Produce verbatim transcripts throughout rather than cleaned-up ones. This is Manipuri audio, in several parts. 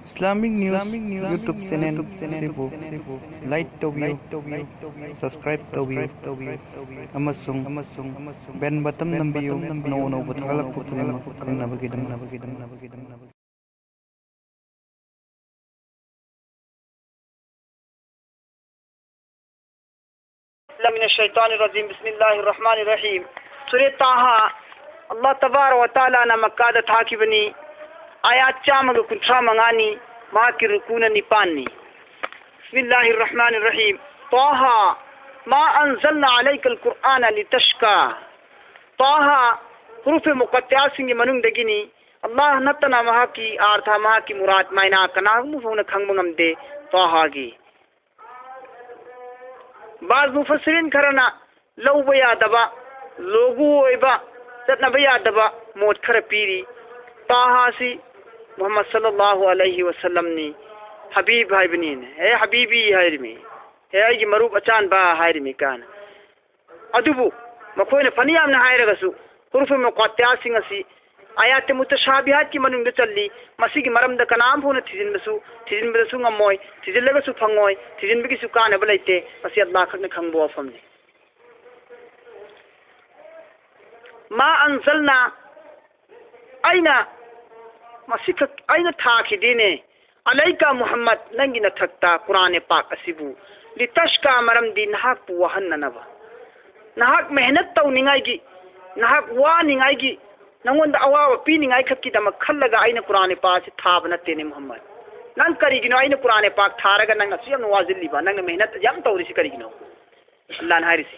Islamic News YouTube channel ꯑꯁꯤꯕꯨ like ꯇꯧꯕꯤꯌꯨ, subscribe ꯇꯧꯕꯤꯌꯨ ꯑꯃꯁꯨꯡ bell button ꯅꯝꯕꯤꯌꯨ, ꯑꯅꯧ ꯑꯅꯧꯕ ꯊꯥꯒꯠꯂꯛꯄ ꯈꯨꯗꯤꯡꯃꯛ ꯈꯪꯅꯕꯒꯤꯗꯃꯛ꯫ من الشيطان الرجيم. بسم الله الرحمن الرحيم. ꯁꯨꯔꯦ ꯇꯥꯍꯥ, ꯑꯜꯂꯥꯍ ꯇꯕꯥꯔꯛ ꯋ ꯇꯥꯂꯥꯅ ꯃꯛꯀꯥꯗ ꯊꯥꯈꯤꯕꯅꯤ꯫ ꯑꯥꯌꯥꯠ ꯆꯥꯝꯃꯒ ꯀꯨꯟꯊ꯭ꯔꯥ ꯃꯉꯥꯅꯤ, ꯃꯍꯥꯛꯀꯤ ꯔꯨꯀꯨꯅ ꯅꯤꯄꯥꯟꯅꯤ꯫ بسم الله الرحمن الرحيم. طه، ما أنزلنا عليك القرآن لتشقى. ꯇꯥꯍꯥ, ꯍꯨꯔꯨꯐꯦ ꯃꯨꯀꯠꯇꯌꯥꯁꯤꯡꯒꯤ ꯃꯅꯨꯡꯗꯒꯤꯅꯤ꯫ ꯑꯜꯂꯥꯍ ꯅꯠꯇꯅ ꯃꯍꯥꯛꯀꯤ ꯑꯥꯔꯊ, ꯃꯍꯥꯛꯀꯤ ꯃꯨꯔꯥꯗ, ꯃꯥꯏꯅꯥ ꯀꯅꯥꯒꯨꯝꯕ ꯐꯥꯎꯅ ꯈꯪꯕ ꯉꯝꯗꯦ꯫ ꯇꯥꯍꯥꯒꯤ ꯕꯥꯖ ꯃꯨꯐꯁꯤꯔꯤꯟ ꯈꯔꯅ ꯂꯧꯕ ꯌꯥꯗꯕ, ꯂꯣꯒꯨ ꯑꯣꯏꯕ, ꯆꯠꯅꯕ ꯌꯥꯗꯕ ꯃꯣꯠ ꯈꯔ ꯄꯤꯔꯤ꯫ ꯇꯥꯍꯥꯁꯤ ꯃꯨꯍꯝꯃꯗ ꯁꯜꯂꯜꯂꯥꯍꯨ ꯑꯂꯩꯍꯤ ꯋꯁꯜꯂꯝꯅꯤ, ꯍꯕꯤꯕ ꯍꯥꯏꯕꯅꯤꯅꯦ꯫ "ꯍꯦ ꯍꯕꯤꯕꯤ" ꯍꯥꯏꯔꯤꯃꯤ, "ꯍꯦ ꯑꯩꯒꯤ ꯃꯔꯨꯞ ꯑꯆꯥꯟꯕ" ꯍꯥꯏꯔꯤꯃꯤ ꯀꯥꯏꯅ꯫ ꯑꯗꯨꯕꯨ ꯃꯈꯣꯏꯅ ꯐꯅ ꯌꯥꯝꯅ ꯍꯥꯏꯔꯒꯁꯨ, ꯍꯨꯔꯨꯐꯨ ꯃꯨꯀꯠꯇꯌꯥꯁꯤꯡ ꯑꯁꯤ ꯑꯥꯌꯥꯠꯇꯦ ꯃꯨꯇꯁꯥꯕꯤꯍꯥꯠꯀꯤ ꯃꯅꯨꯡꯗ ꯆꯜꯂꯤ꯫ ꯃꯁꯤꯒꯤ ꯃꯔꯝꯗ ꯀꯅꯥꯝ ꯐꯥꯎꯅ ꯊꯤꯖꯤꯟꯕꯁꯨ, ꯊꯤꯖꯤꯟꯕꯗꯁꯨ ꯉꯝꯃꯣꯏ, ꯊꯤꯖꯤꯜꯂꯒꯁꯨ ꯐꯪꯉꯣꯏ, ꯊꯤꯖꯤꯟꯕꯒꯤꯁꯨ ꯀꯥꯟꯅꯕ ꯂꯩꯇꯦ꯫ ꯃꯁꯤ ꯑꯜꯂꯥꯍ ꯈꯛꯅ ꯈꯪꯕ ꯋꯥꯐꯝꯅꯤ꯫ ꯃꯥ ꯑꯟꯖꯜꯅꯥ, ꯑꯩꯅ ꯃꯁꯤꯈꯛ ꯑꯩꯅ ꯊꯥꯈꯤꯗꯦꯅꯦ꯫ ꯑꯂꯩꯀ ꯃꯨꯍꯝꯃꯗ, ꯅꯪꯒꯤ ꯅꯊꯛꯇ ꯀꯨꯔꯥꯟ ꯄꯥꯛ ꯑꯁꯤꯕꯨ, ꯂꯤꯇꯁꯀꯥ, ꯃꯔꯝꯗꯤ ꯅꯍꯥꯛꯄꯨ ꯋꯥꯍꯟꯅꯅꯕ, ꯅꯍꯥꯛ ꯃꯦꯍꯅꯠ ꯇꯧꯅꯤꯡꯉꯥꯏꯒꯤ, ꯅꯍꯥꯛ ꯋꯥꯅꯤꯡꯉꯥꯏꯒꯤ, ꯅꯉꯣꯟꯗ ꯑꯋꯥꯕ ꯄꯤꯅꯤꯡꯉꯥꯏ ꯈꯛꯀꯤꯗꯃꯛ ꯈꯜꯂꯒ ꯑꯩꯅ ꯀꯨꯔꯥꯟ ꯄꯥꯛ ꯑꯁꯤ ꯊꯥꯕ ꯅꯠꯇꯦꯅꯦ ꯃꯨꯍꯝꯃꯗ꯫ ꯅꯪ ꯀꯔꯤꯒꯤꯅꯣ ꯑꯩꯅ ꯀꯨꯔꯥꯟ ꯄꯥꯛ ꯊꯥꯔꯒ ꯅꯪ ꯑꯁꯨꯛ ꯌꯥꯝꯅ ꯋꯥꯁꯤꯜꯂꯤꯕ, ꯅꯪꯅ ꯃꯦꯍꯅꯠ ꯌꯥꯝ ꯇꯧꯔꯤꯁꯤ ꯀꯔꯤꯒꯤꯅꯣ? ꯑꯜꯂꯥꯍꯅ ꯍꯥꯏꯔꯤꯁꯤ꯫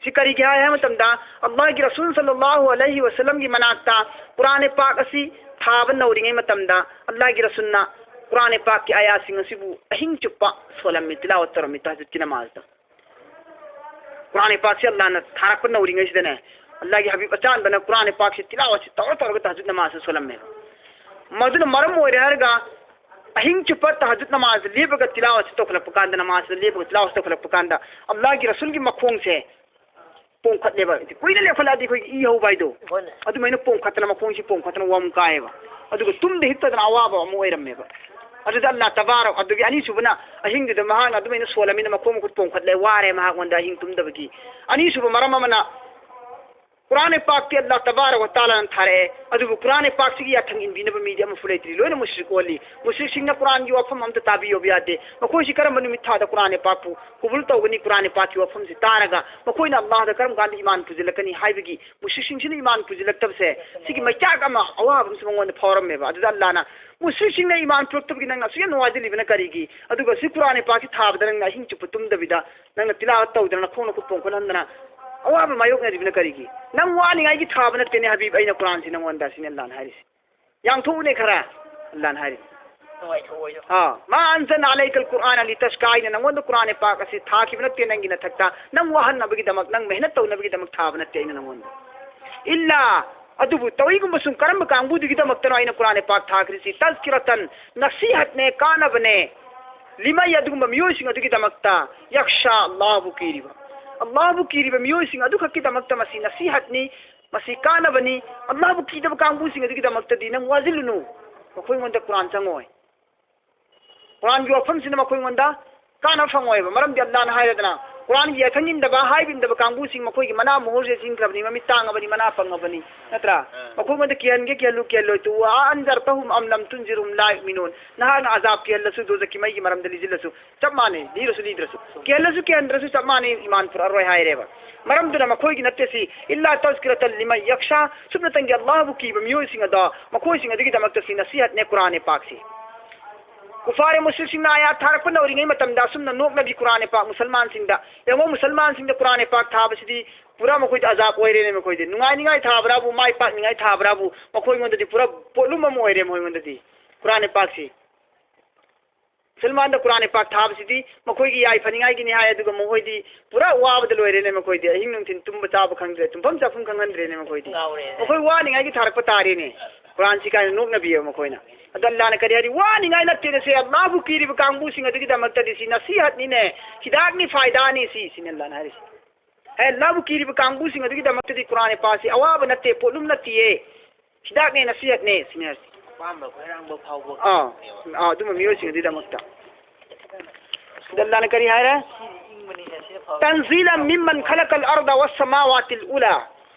ꯁꯤ ꯀꯔꯤꯒꯤ ꯍꯥꯏ ꯍꯥꯏꯕ ꯃꯇꯝꯗ, ꯑꯜꯂꯥꯍꯒꯤ ꯔꯁꯨꯜ ꯁꯜꯂꯜꯂꯥꯍꯨ ꯑꯂꯩꯍꯤ ꯋꯁꯜꯂꯝꯒꯤ ꯃꯅꯥꯛꯇ ꯀꯨꯔꯥꯟ ꯄꯥꯛ ꯑꯁꯤ ꯊꯥꯕ ꯅꯧꯔꯤꯉꯩ ꯃꯇꯝꯗ, ꯑꯜꯂꯥꯍꯒꯤ ꯔꯁꯨꯜꯅ ꯀꯨꯔꯥꯟ ꯄꯥꯛꯀꯤ ꯑꯥꯌꯥꯁꯤꯡ ꯑꯁꯤꯕꯨ ꯑꯍꯤꯡ ꯆꯨꯞꯄ ꯁꯣꯜꯂꯝꯃꯤ, ꯇꯤꯂꯥꯋꯠ ꯇꯧꯔꯝꯃꯤ, ꯇꯍꯖꯨꯗꯀꯤ ꯅꯃꯥꯖꯇ꯫ ꯀꯨꯔꯥꯟ ꯄꯥꯛꯁꯤ ꯑꯜꯂꯥꯍꯅ ꯊꯥꯔꯛꯄ ꯅꯧꯔꯤꯉꯩꯁꯤꯗꯅꯦ, ꯑꯜꯂꯥꯍꯒꯤ ꯍꯕꯤꯕ ꯑꯆꯥꯟꯕꯅ ꯀꯨꯔꯥꯟ ꯄꯥꯛꯁꯤ ꯇꯤꯂꯥꯋꯠꯁꯤ ꯇꯧꯔ ꯇꯧꯔꯒ ꯇꯍꯖꯨꯗ ꯅꯃꯥꯖꯇ ꯁꯣꯜꯂꯝꯃꯦꯕ꯫ ꯃꯗꯨꯅ ꯃꯔꯝ ꯑꯣꯏꯔꯦ ꯍꯥꯏꯔꯒ, ꯑꯍꯤꯡ ꯆꯨꯞꯄ ꯇꯍꯖꯨꯗ ꯅꯃꯥꯖ ꯂꯦꯞꯄꯒ ꯇꯤꯂꯥꯋꯠꯁꯤ ꯇꯧꯈꯠꯂꯛꯄ ꯀꯥꯟꯗ, ꯅꯃꯥꯖꯇ ꯂꯦꯞꯄꯒ ꯇꯤꯂꯥꯋꯠꯁꯤ ꯇꯧꯈꯠꯂꯛꯄ ꯀꯥꯟꯗ, ꯑꯜꯂꯥꯍꯒꯤ ꯔꯁꯨꯜꯒꯤ ꯃꯈꯣꯡꯁꯦ ꯄꯣꯝꯈꯠꯂꯦꯕ꯫ ꯀꯨꯏꯅ ꯂꯦꯞꯈꯠꯂꯛꯑꯗꯤ ꯑꯩꯈꯣꯏꯒꯤ ꯏ ꯍꯧꯕ ꯍꯥꯏꯗꯣ, ꯍꯣꯏꯅꯦ꯫ ꯑꯗꯨꯃꯥꯏꯅ ꯄꯣꯝꯈꯠꯇꯅ, ꯃꯈꯣꯡꯁꯤ ꯄꯣꯝꯈꯠꯇꯅ ꯋꯥꯃꯨ ꯀꯥꯏꯌꯦꯕ꯫ ꯑꯗꯨꯒ ꯇꯨꯝꯗ ꯍꯤꯞꯇꯗꯅ ꯑꯋꯥꯕ ꯑꯃ ꯑꯣꯏꯔꯝꯃꯦꯕ꯫ ꯑꯗꯨꯗ ꯑꯜꯂꯥ ꯇꯕꯥꯔꯛ, ꯑꯗꯨꯒꯤ ꯑꯅꯤꯁꯨꯕꯅ, ꯑꯍꯤꯡꯗꯨꯗ ꯃꯍꯥꯛꯅ ꯑꯗꯨꯃꯥꯏꯅ ꯁꯣꯜꯂꯃꯤꯅ ꯃꯈꯣꯡ ꯃꯈꯨꯠ ꯄꯣꯝꯈꯠꯂꯦ, ꯋꯥꯔꯦ ꯃꯍꯥꯛꯉꯣꯟꯗ ꯑꯍꯤꯡ ꯇꯨꯝꯗꯕꯒꯤ꯫ ꯑꯅꯤꯁꯨꯕ ꯃꯔꯝ ꯑꯃꯅ, ꯀꯨꯔꯥꯟ ꯄꯥꯛꯇꯤ ꯑꯜꯂꯥ ꯇꯕꯥꯔꯛ ꯋ ꯇꯥꯂꯥꯅ ꯊꯥꯔꯛꯑꯦ, ꯑꯗꯨꯕꯨ ꯀꯨꯔꯥꯟ ꯄꯥꯛꯁꯤꯒꯤ ꯌꯥꯊꯪ ꯏꯟꯕꯤꯅꯕ ꯃꯤꯗꯤ ꯑꯃꯐꯥꯎ ꯂꯩꯇ꯭ꯔꯤ, ꯂꯣꯏꯅ ꯃꯨꯁ꯭ꯔꯤꯛ ꯑꯣꯜꯂꯤ꯫ ꯃꯨꯁ꯭ꯔꯤꯛꯁꯤꯡꯅ ꯀꯨꯔꯥꯟꯒꯤ ꯋꯥꯐꯝ ꯑꯝꯇ ꯇꯥꯕꯤꯌꯣꯕ ꯌꯥꯗꯦ꯫ ꯃꯈꯣꯏꯁꯤ ꯀꯔꯝꯕ ꯅꯨꯃꯤꯠ ꯊꯥꯗ ꯀꯨꯔꯥꯟ ꯄꯥꯛꯄꯨ ꯀꯨꯕꯨꯜ ꯇꯧꯒꯅꯤ, ꯀꯨꯔꯥꯟ ꯄꯥꯛꯀꯤ ꯋꯥꯐꯝꯁꯤ ꯇꯥꯔꯒ ꯃꯈꯣꯏꯅ ꯑꯜꯂꯥꯍꯗ ꯀꯔꯝ ꯀꯥꯟꯗ ꯏꯃꯥꯟ ꯄꯨꯁꯤꯜꯂꯛꯀꯅꯤ ꯍꯥꯏꯕꯒꯤ ꯃꯨꯁ꯭ꯔꯤꯛꯁꯤꯡꯁꯤꯅ ꯏꯃꯥꯟ ꯄꯨꯁꯤꯜꯂꯛꯇꯕꯁꯦ, ꯁꯤꯒꯤ ꯃꯩꯆꯥꯛ ꯑꯃ, ꯑꯋꯥꯕ ꯑꯃꯁꯨ ꯃꯉꯣꯟꯗ ꯐꯥꯎꯔꯝꯃꯦꯕ꯫ ꯑꯗꯨꯗ ꯑꯜꯂꯥꯅ, ꯃꯨꯁ꯭ꯔꯤꯛꯁꯤꯡꯅ ꯏꯃꯥꯟ ꯄꯨꯔꯛꯇꯕꯒꯤ ꯅꯪꯅ ꯑꯁꯨꯛ ꯌꯥꯝꯅ ꯋꯥꯁꯤꯜꯂꯤꯕꯅ ꯀꯔꯤꯒꯤ? ꯑꯗꯨꯒ ꯁꯤ ꯀꯨꯔꯥꯟ ꯄꯥꯛꯁꯤ ꯊꯥꯕꯗ ꯅꯪꯅ ꯑꯍꯤꯡ ꯆꯨꯞꯄ ꯇꯨꯝꯗꯕꯤꯗ ꯅꯪꯅ ꯇꯤꯂꯥꯋꯠ ꯇꯧꯗꯅ, ꯅꯈꯣꯡ ꯅꯈꯨꯠ ꯄꯣꯝꯈꯠꯍꯟꯗꯅ ꯑꯋꯥꯕ ꯃꯥꯌꯣꯛꯅꯔꯤꯕꯅ ꯀꯔꯤꯒꯤ? ꯅꯪ ꯋꯥꯅꯤꯡꯉꯥꯏꯒꯤ ꯊꯥꯕ ꯅꯠꯇꯦꯅꯦ ꯍꯕꯤꯕ, ꯑꯩꯅ ꯀꯨꯔꯥꯟꯁꯤ ꯅꯪꯉꯣꯟꯗ, ꯁꯤꯅꯤ ꯑꯜꯂꯥꯅ ꯍꯥꯏꯔꯤꯁꯦ꯫ ꯌꯥꯡꯊꯣꯛꯎꯅꯦ ꯈꯔ, ꯑꯜꯂꯥꯅ ꯍꯥꯏꯔꯤ꯫ ꯅꯨꯡꯉꯥꯏꯊꯣꯛꯑꯣꯌꯣ꯫ ꯑꯥ, "ما أنزلنا عليك القرآن لتشقى", ꯑꯩꯅ ꯅꯪꯉꯣꯟꯗ ꯀꯨꯔꯥꯟ ꯄꯥꯛ ꯑꯁꯤ ꯊꯥꯈꯤꯕ ꯅꯠꯇꯦ ꯅꯪꯒꯤ ꯅꯊꯛꯇ, ꯅꯪ ꯋꯥꯍꯟꯅꯕꯒꯤꯗꯃꯛ, ꯅꯪ ꯃꯦꯍꯅꯠ ꯇꯧꯅꯕꯒꯤꯗꯃꯛ ꯊꯥꯕ ꯅꯠꯇꯦ ꯑꯩꯅ ꯅꯪꯉꯣꯟꯗ꯫ "إلا", ꯑꯗꯨꯕꯨ ꯇꯧꯏꯒꯨꯝꯕ ꯁꯨꯝ ꯀꯔꯝꯕ ꯀꯥꯡꯕꯨꯗꯨꯒꯤꯗꯃꯛꯇꯅꯣ ꯑꯩꯅ ꯀꯨꯔꯥꯟ ꯄꯥꯛ ꯊꯥꯈ꯭ꯔꯤꯁꯤ? "تذكرة", ꯅꯁꯤꯍꯠꯅꯦ, ꯀꯥꯟꯅꯕꯅꯦ꯫ "لمن", ꯑꯗꯨꯒꯨꯝꯕ ꯃꯤꯑꯣꯏꯁꯤꯡ ꯑꯗꯨꯒꯤꯗꯃꯛꯇ, "يخشى", ꯑꯜꯂꯥꯍꯕꯨ ꯀꯤꯔꯤꯕ, ꯑꯜꯂꯥꯍꯕꯨ ꯀꯤꯔꯤꯕ ꯃꯤꯑꯣꯏꯁꯤꯡ ꯑꯗꯨꯈꯛꯀꯤꯗꯃꯛꯇ ꯃꯁꯤ ꯅꯁꯤꯍꯠꯅꯤ, ꯃꯁꯤ ꯀꯥꯟꯅꯕꯅꯤ꯫ ꯑꯜꯂꯥꯍꯕꯨ ꯀꯤꯗꯕ ꯀꯥꯡꯕꯨꯁꯤꯡ ꯑꯗꯨꯒꯤꯗꯃꯛꯇꯗꯤ ꯅꯪ ꯋꯥꯁꯤꯜꯂꯨꯅꯨ, ꯃꯈꯣꯏꯉꯣꯟꯗ ꯀꯨꯔꯥꯟ ꯆꯪꯉꯣꯏ꯫ ꯀꯨꯔꯥꯟꯒꯤ ꯋꯥꯐꯝꯁꯤꯅ ꯃꯈꯣꯏꯉꯣꯟꯗ ꯀꯥꯟꯅꯕ ꯐꯪꯉꯣꯏꯕ꯫ ꯃꯔꯝꯗꯤ ꯑꯜꯂꯥꯍꯅ ꯍꯥꯏꯔꯗꯅ, ꯀꯨꯔꯥꯟꯒꯤ ꯌꯥꯊꯪ ꯏꯟꯗꯕ, ꯍꯥꯏꯕ ꯏꯟꯗꯕ ꯀꯥꯡꯕꯨꯁꯤꯡ, ꯃꯈꯣꯏꯒꯤ ꯃꯅꯥ ꯃꯍꯨꯔꯁꯦ ꯆꯤꯡꯈ꯭ꯔꯕꯅꯤ, ꯃꯃꯤꯠ ꯇꯥꯡꯉꯕꯅꯤ, ꯃꯅꯥ ꯄꯪꯉꯕꯅꯤ, ꯅꯠꯇ꯭ꯔꯥ? ꯑꯥ꯫ ꯃꯈꯣꯏꯉꯣꯟꯗ ꯀꯤꯍꯟꯒꯦ ꯀꯤꯍꯜꯂꯨ, ꯀꯤꯍꯜꯂꯣꯏ, "تو أأنذرتهم أم لم تنذرهم لا يؤمنون"꯫ ꯅꯍꯥꯛꯅ ꯑꯖꯥꯕ ꯀꯤꯍꯜꯂꯁꯨ, ꯗꯣꯖꯈꯀꯤ ꯃꯩꯒꯤ ꯃꯔꯝꯗ ꯂꯤꯁꯤꯜꯂꯁꯨ, ꯆꯞ ꯃꯥꯟꯅꯩ, ꯂꯤꯔꯁꯨ ꯂꯤꯗ꯭ꯔꯁꯨ, ꯀꯤꯍꯜꯂꯁꯨ ꯀꯤꯍꯟꯗ꯭ꯔꯁꯨ ꯆꯞ ꯃꯥꯟꯅꯩ, ꯏꯃꯥꯟ ꯄꯨꯔꯛꯑꯔꯣꯏ ꯍꯥꯏꯔꯦꯕ꯫ ꯃꯔꯝꯗꯨꯅ ꯃꯈꯣꯏꯒꯤ ꯅꯠꯇꯦ ꯁꯤ, "إلا تذكرة لمن يخشى"꯫ ꯁꯨꯞꯅꯇꯪꯒꯤ ꯑꯜꯂꯥꯍꯕꯨ ꯀꯤꯕ ꯃꯤꯑꯣꯏꯁꯤꯡ ꯑꯗꯣ, ꯃꯈꯣꯏꯁꯤꯡ ꯑꯗꯨꯒꯤꯗꯃꯛꯇ ꯁꯤ ꯅꯁꯤꯍꯠꯅꯦ ꯀꯨꯔꯥꯟ ꯄꯥꯛꯁꯤ꯫ ꯀꯨꯐꯥꯔ ꯃꯨꯁ꯭ꯔꯤꯛꯁꯤꯡꯅ ꯑꯥꯌꯥꯠ ꯊꯥꯔꯛꯄ ꯅꯧꯔꯤꯉꯩ ꯃꯇꯝꯗ ꯑꯁꯨꯝꯅ ꯅꯣꯛꯅꯕꯤ ꯀꯨꯔꯥꯟ ꯄꯥꯛ ꯃꯨꯁꯜꯃꯥꯟꯁꯤꯡꯗ꯫ ꯌꯦꯡꯉꯣ, ꯃꯨꯁꯜꯃꯥꯟꯁꯤꯡꯗ ꯀꯨꯔꯥꯟ ꯄꯥꯛ ꯊꯥꯕꯁꯤꯗꯤ ꯄꯨꯔꯥ ꯃꯈꯣꯏꯗ ꯑꯖꯥꯕ ꯑꯣꯏꯔꯦꯅꯦ꯫ ꯃꯈꯣꯏꯗꯤ ꯅꯨꯡꯉꯥꯏꯅꯤꯡꯉꯥꯏ ꯊꯥꯕ꯭ꯔꯥꯕꯨ, ꯃꯥꯏ ꯄꯥꯛꯅꯤꯡꯉꯥꯏ ꯊꯥꯕ꯭ꯔꯥꯕꯨ, ꯃꯈꯣꯏꯉꯣꯟꯗꯗꯤ ꯄꯨꯔꯥ ꯄꯣꯠꯂꯨꯝ ꯑꯃ ꯑꯣꯏꯔꯦ ꯃꯈꯣꯏꯉꯣꯟꯗꯗꯤ ꯀꯨꯔꯥꯟ ꯄꯥꯛꯁꯤ꯫ ꯃꯨꯁꯜꯃꯥꯟꯗ ꯀꯨꯔꯥꯟ ꯄꯥꯛ ꯊꯥꯕꯁꯤꯗꯤ ꯃꯈꯣꯏꯒꯤ ꯌꯥꯏꯐꯅꯤꯡꯉꯥꯏꯒꯤꯅꯤ ꯍꯥꯏ, ꯑꯗꯨꯒ ꯃꯈꯣꯏꯗꯤ ꯄꯨꯔꯥ ꯋꯥꯕꯗ ꯂꯣꯏꯔꯦꯅꯦ꯫ ꯃꯈꯣꯏꯗꯤ ꯑꯍꯤꯡ ꯅꯨꯡꯊꯤꯟ ꯇꯨꯝꯕ ꯆꯥꯕ ꯈꯪꯗ꯭ꯔꯦ, ꯇꯨꯝꯐꯝ ꯆꯥꯐꯝ ꯈꯪꯍꯟꯗ꯭ꯔꯦꯅꯦ ꯃꯈꯣꯏꯗꯤ꯫ ꯉꯥꯎꯔꯦꯅꯦ꯫ ꯃꯈꯣꯏ ꯋꯥꯅꯤꯡꯉꯥꯏꯒꯤ ꯊꯥꯔꯛꯄ ꯇꯥꯔꯦꯅꯦ꯫ ꯀꯨꯔꯥꯟꯁꯤ ꯀꯥꯏꯅ ꯅꯣꯛꯅꯕꯤꯌꯦꯕ ꯃꯈꯣꯏꯅ꯫ ꯑꯗꯣ ꯑꯜꯂꯥꯅ ꯀꯔꯤ ꯍꯥꯏꯔꯤ? ꯋꯥꯅꯤꯡꯉꯥꯏ ꯅꯠꯇꯦꯅꯦ ꯁꯦ, ꯑꯜꯂꯥꯍꯕꯨ ꯀꯤꯔꯤꯕ ꯀꯥꯡꯕꯨꯁꯤꯡ ꯑꯗꯨꯒꯤꯗꯃꯛꯇꯗꯤ ꯁꯤ ꯅꯁꯤꯍꯠꯅꯤꯅꯦ, ꯍꯤꯗꯥꯛꯅꯤ, ꯐꯥꯏꯗꯥꯅꯤ ꯁꯤ, ꯁꯤꯅꯤ ꯑꯜꯂꯥꯅ ꯍꯥꯏꯔꯤꯁꯤ꯫ ꯍꯦ, ꯑꯜꯂꯥꯍꯕꯨ ꯀꯤꯔꯤꯕ ꯀꯥꯡꯕꯨꯁꯤꯡ ꯑꯗꯨꯒꯤꯗꯃꯛꯇꯗꯤ ꯀꯨꯔꯥꯟ ꯄꯥꯛꯁꯤ ꯑꯋꯥꯕ ꯅꯠꯇꯦ, ꯄꯣꯠꯂꯨꯝ ꯅꯠꯇꯤꯌꯦ, ꯍꯤꯗꯥꯛꯅꯦ, ꯅꯁꯤꯍꯠꯅꯦ ꯁꯤꯅꯤ ꯍꯥꯏꯔꯤꯁꯤ꯫ ꯑꯄꯥꯝꯕ ꯈꯣꯏꯔꯥꯡꯕ ꯐꯥꯎꯕ ꯑꯥ, ꯈꯪꯗꯦꯕ꯫ ꯑꯥ, ꯑꯗꯨꯝꯕ ꯃꯤꯑꯣꯏꯁꯤꯡ ꯑꯗꯨꯒꯤꯗꯃꯛꯇ꯫ ꯑꯗꯨ ꯑꯜꯂꯥꯍꯅ ꯀꯔꯤ ꯍꯥꯏꯔꯦ? ꯁꯤꯅ ꯏꯪꯕꯅꯤꯅ ꯁꯤꯅ ꯐꯕ꯫ تنزيلا ممن خلق الأرض والسماوات العلى꯫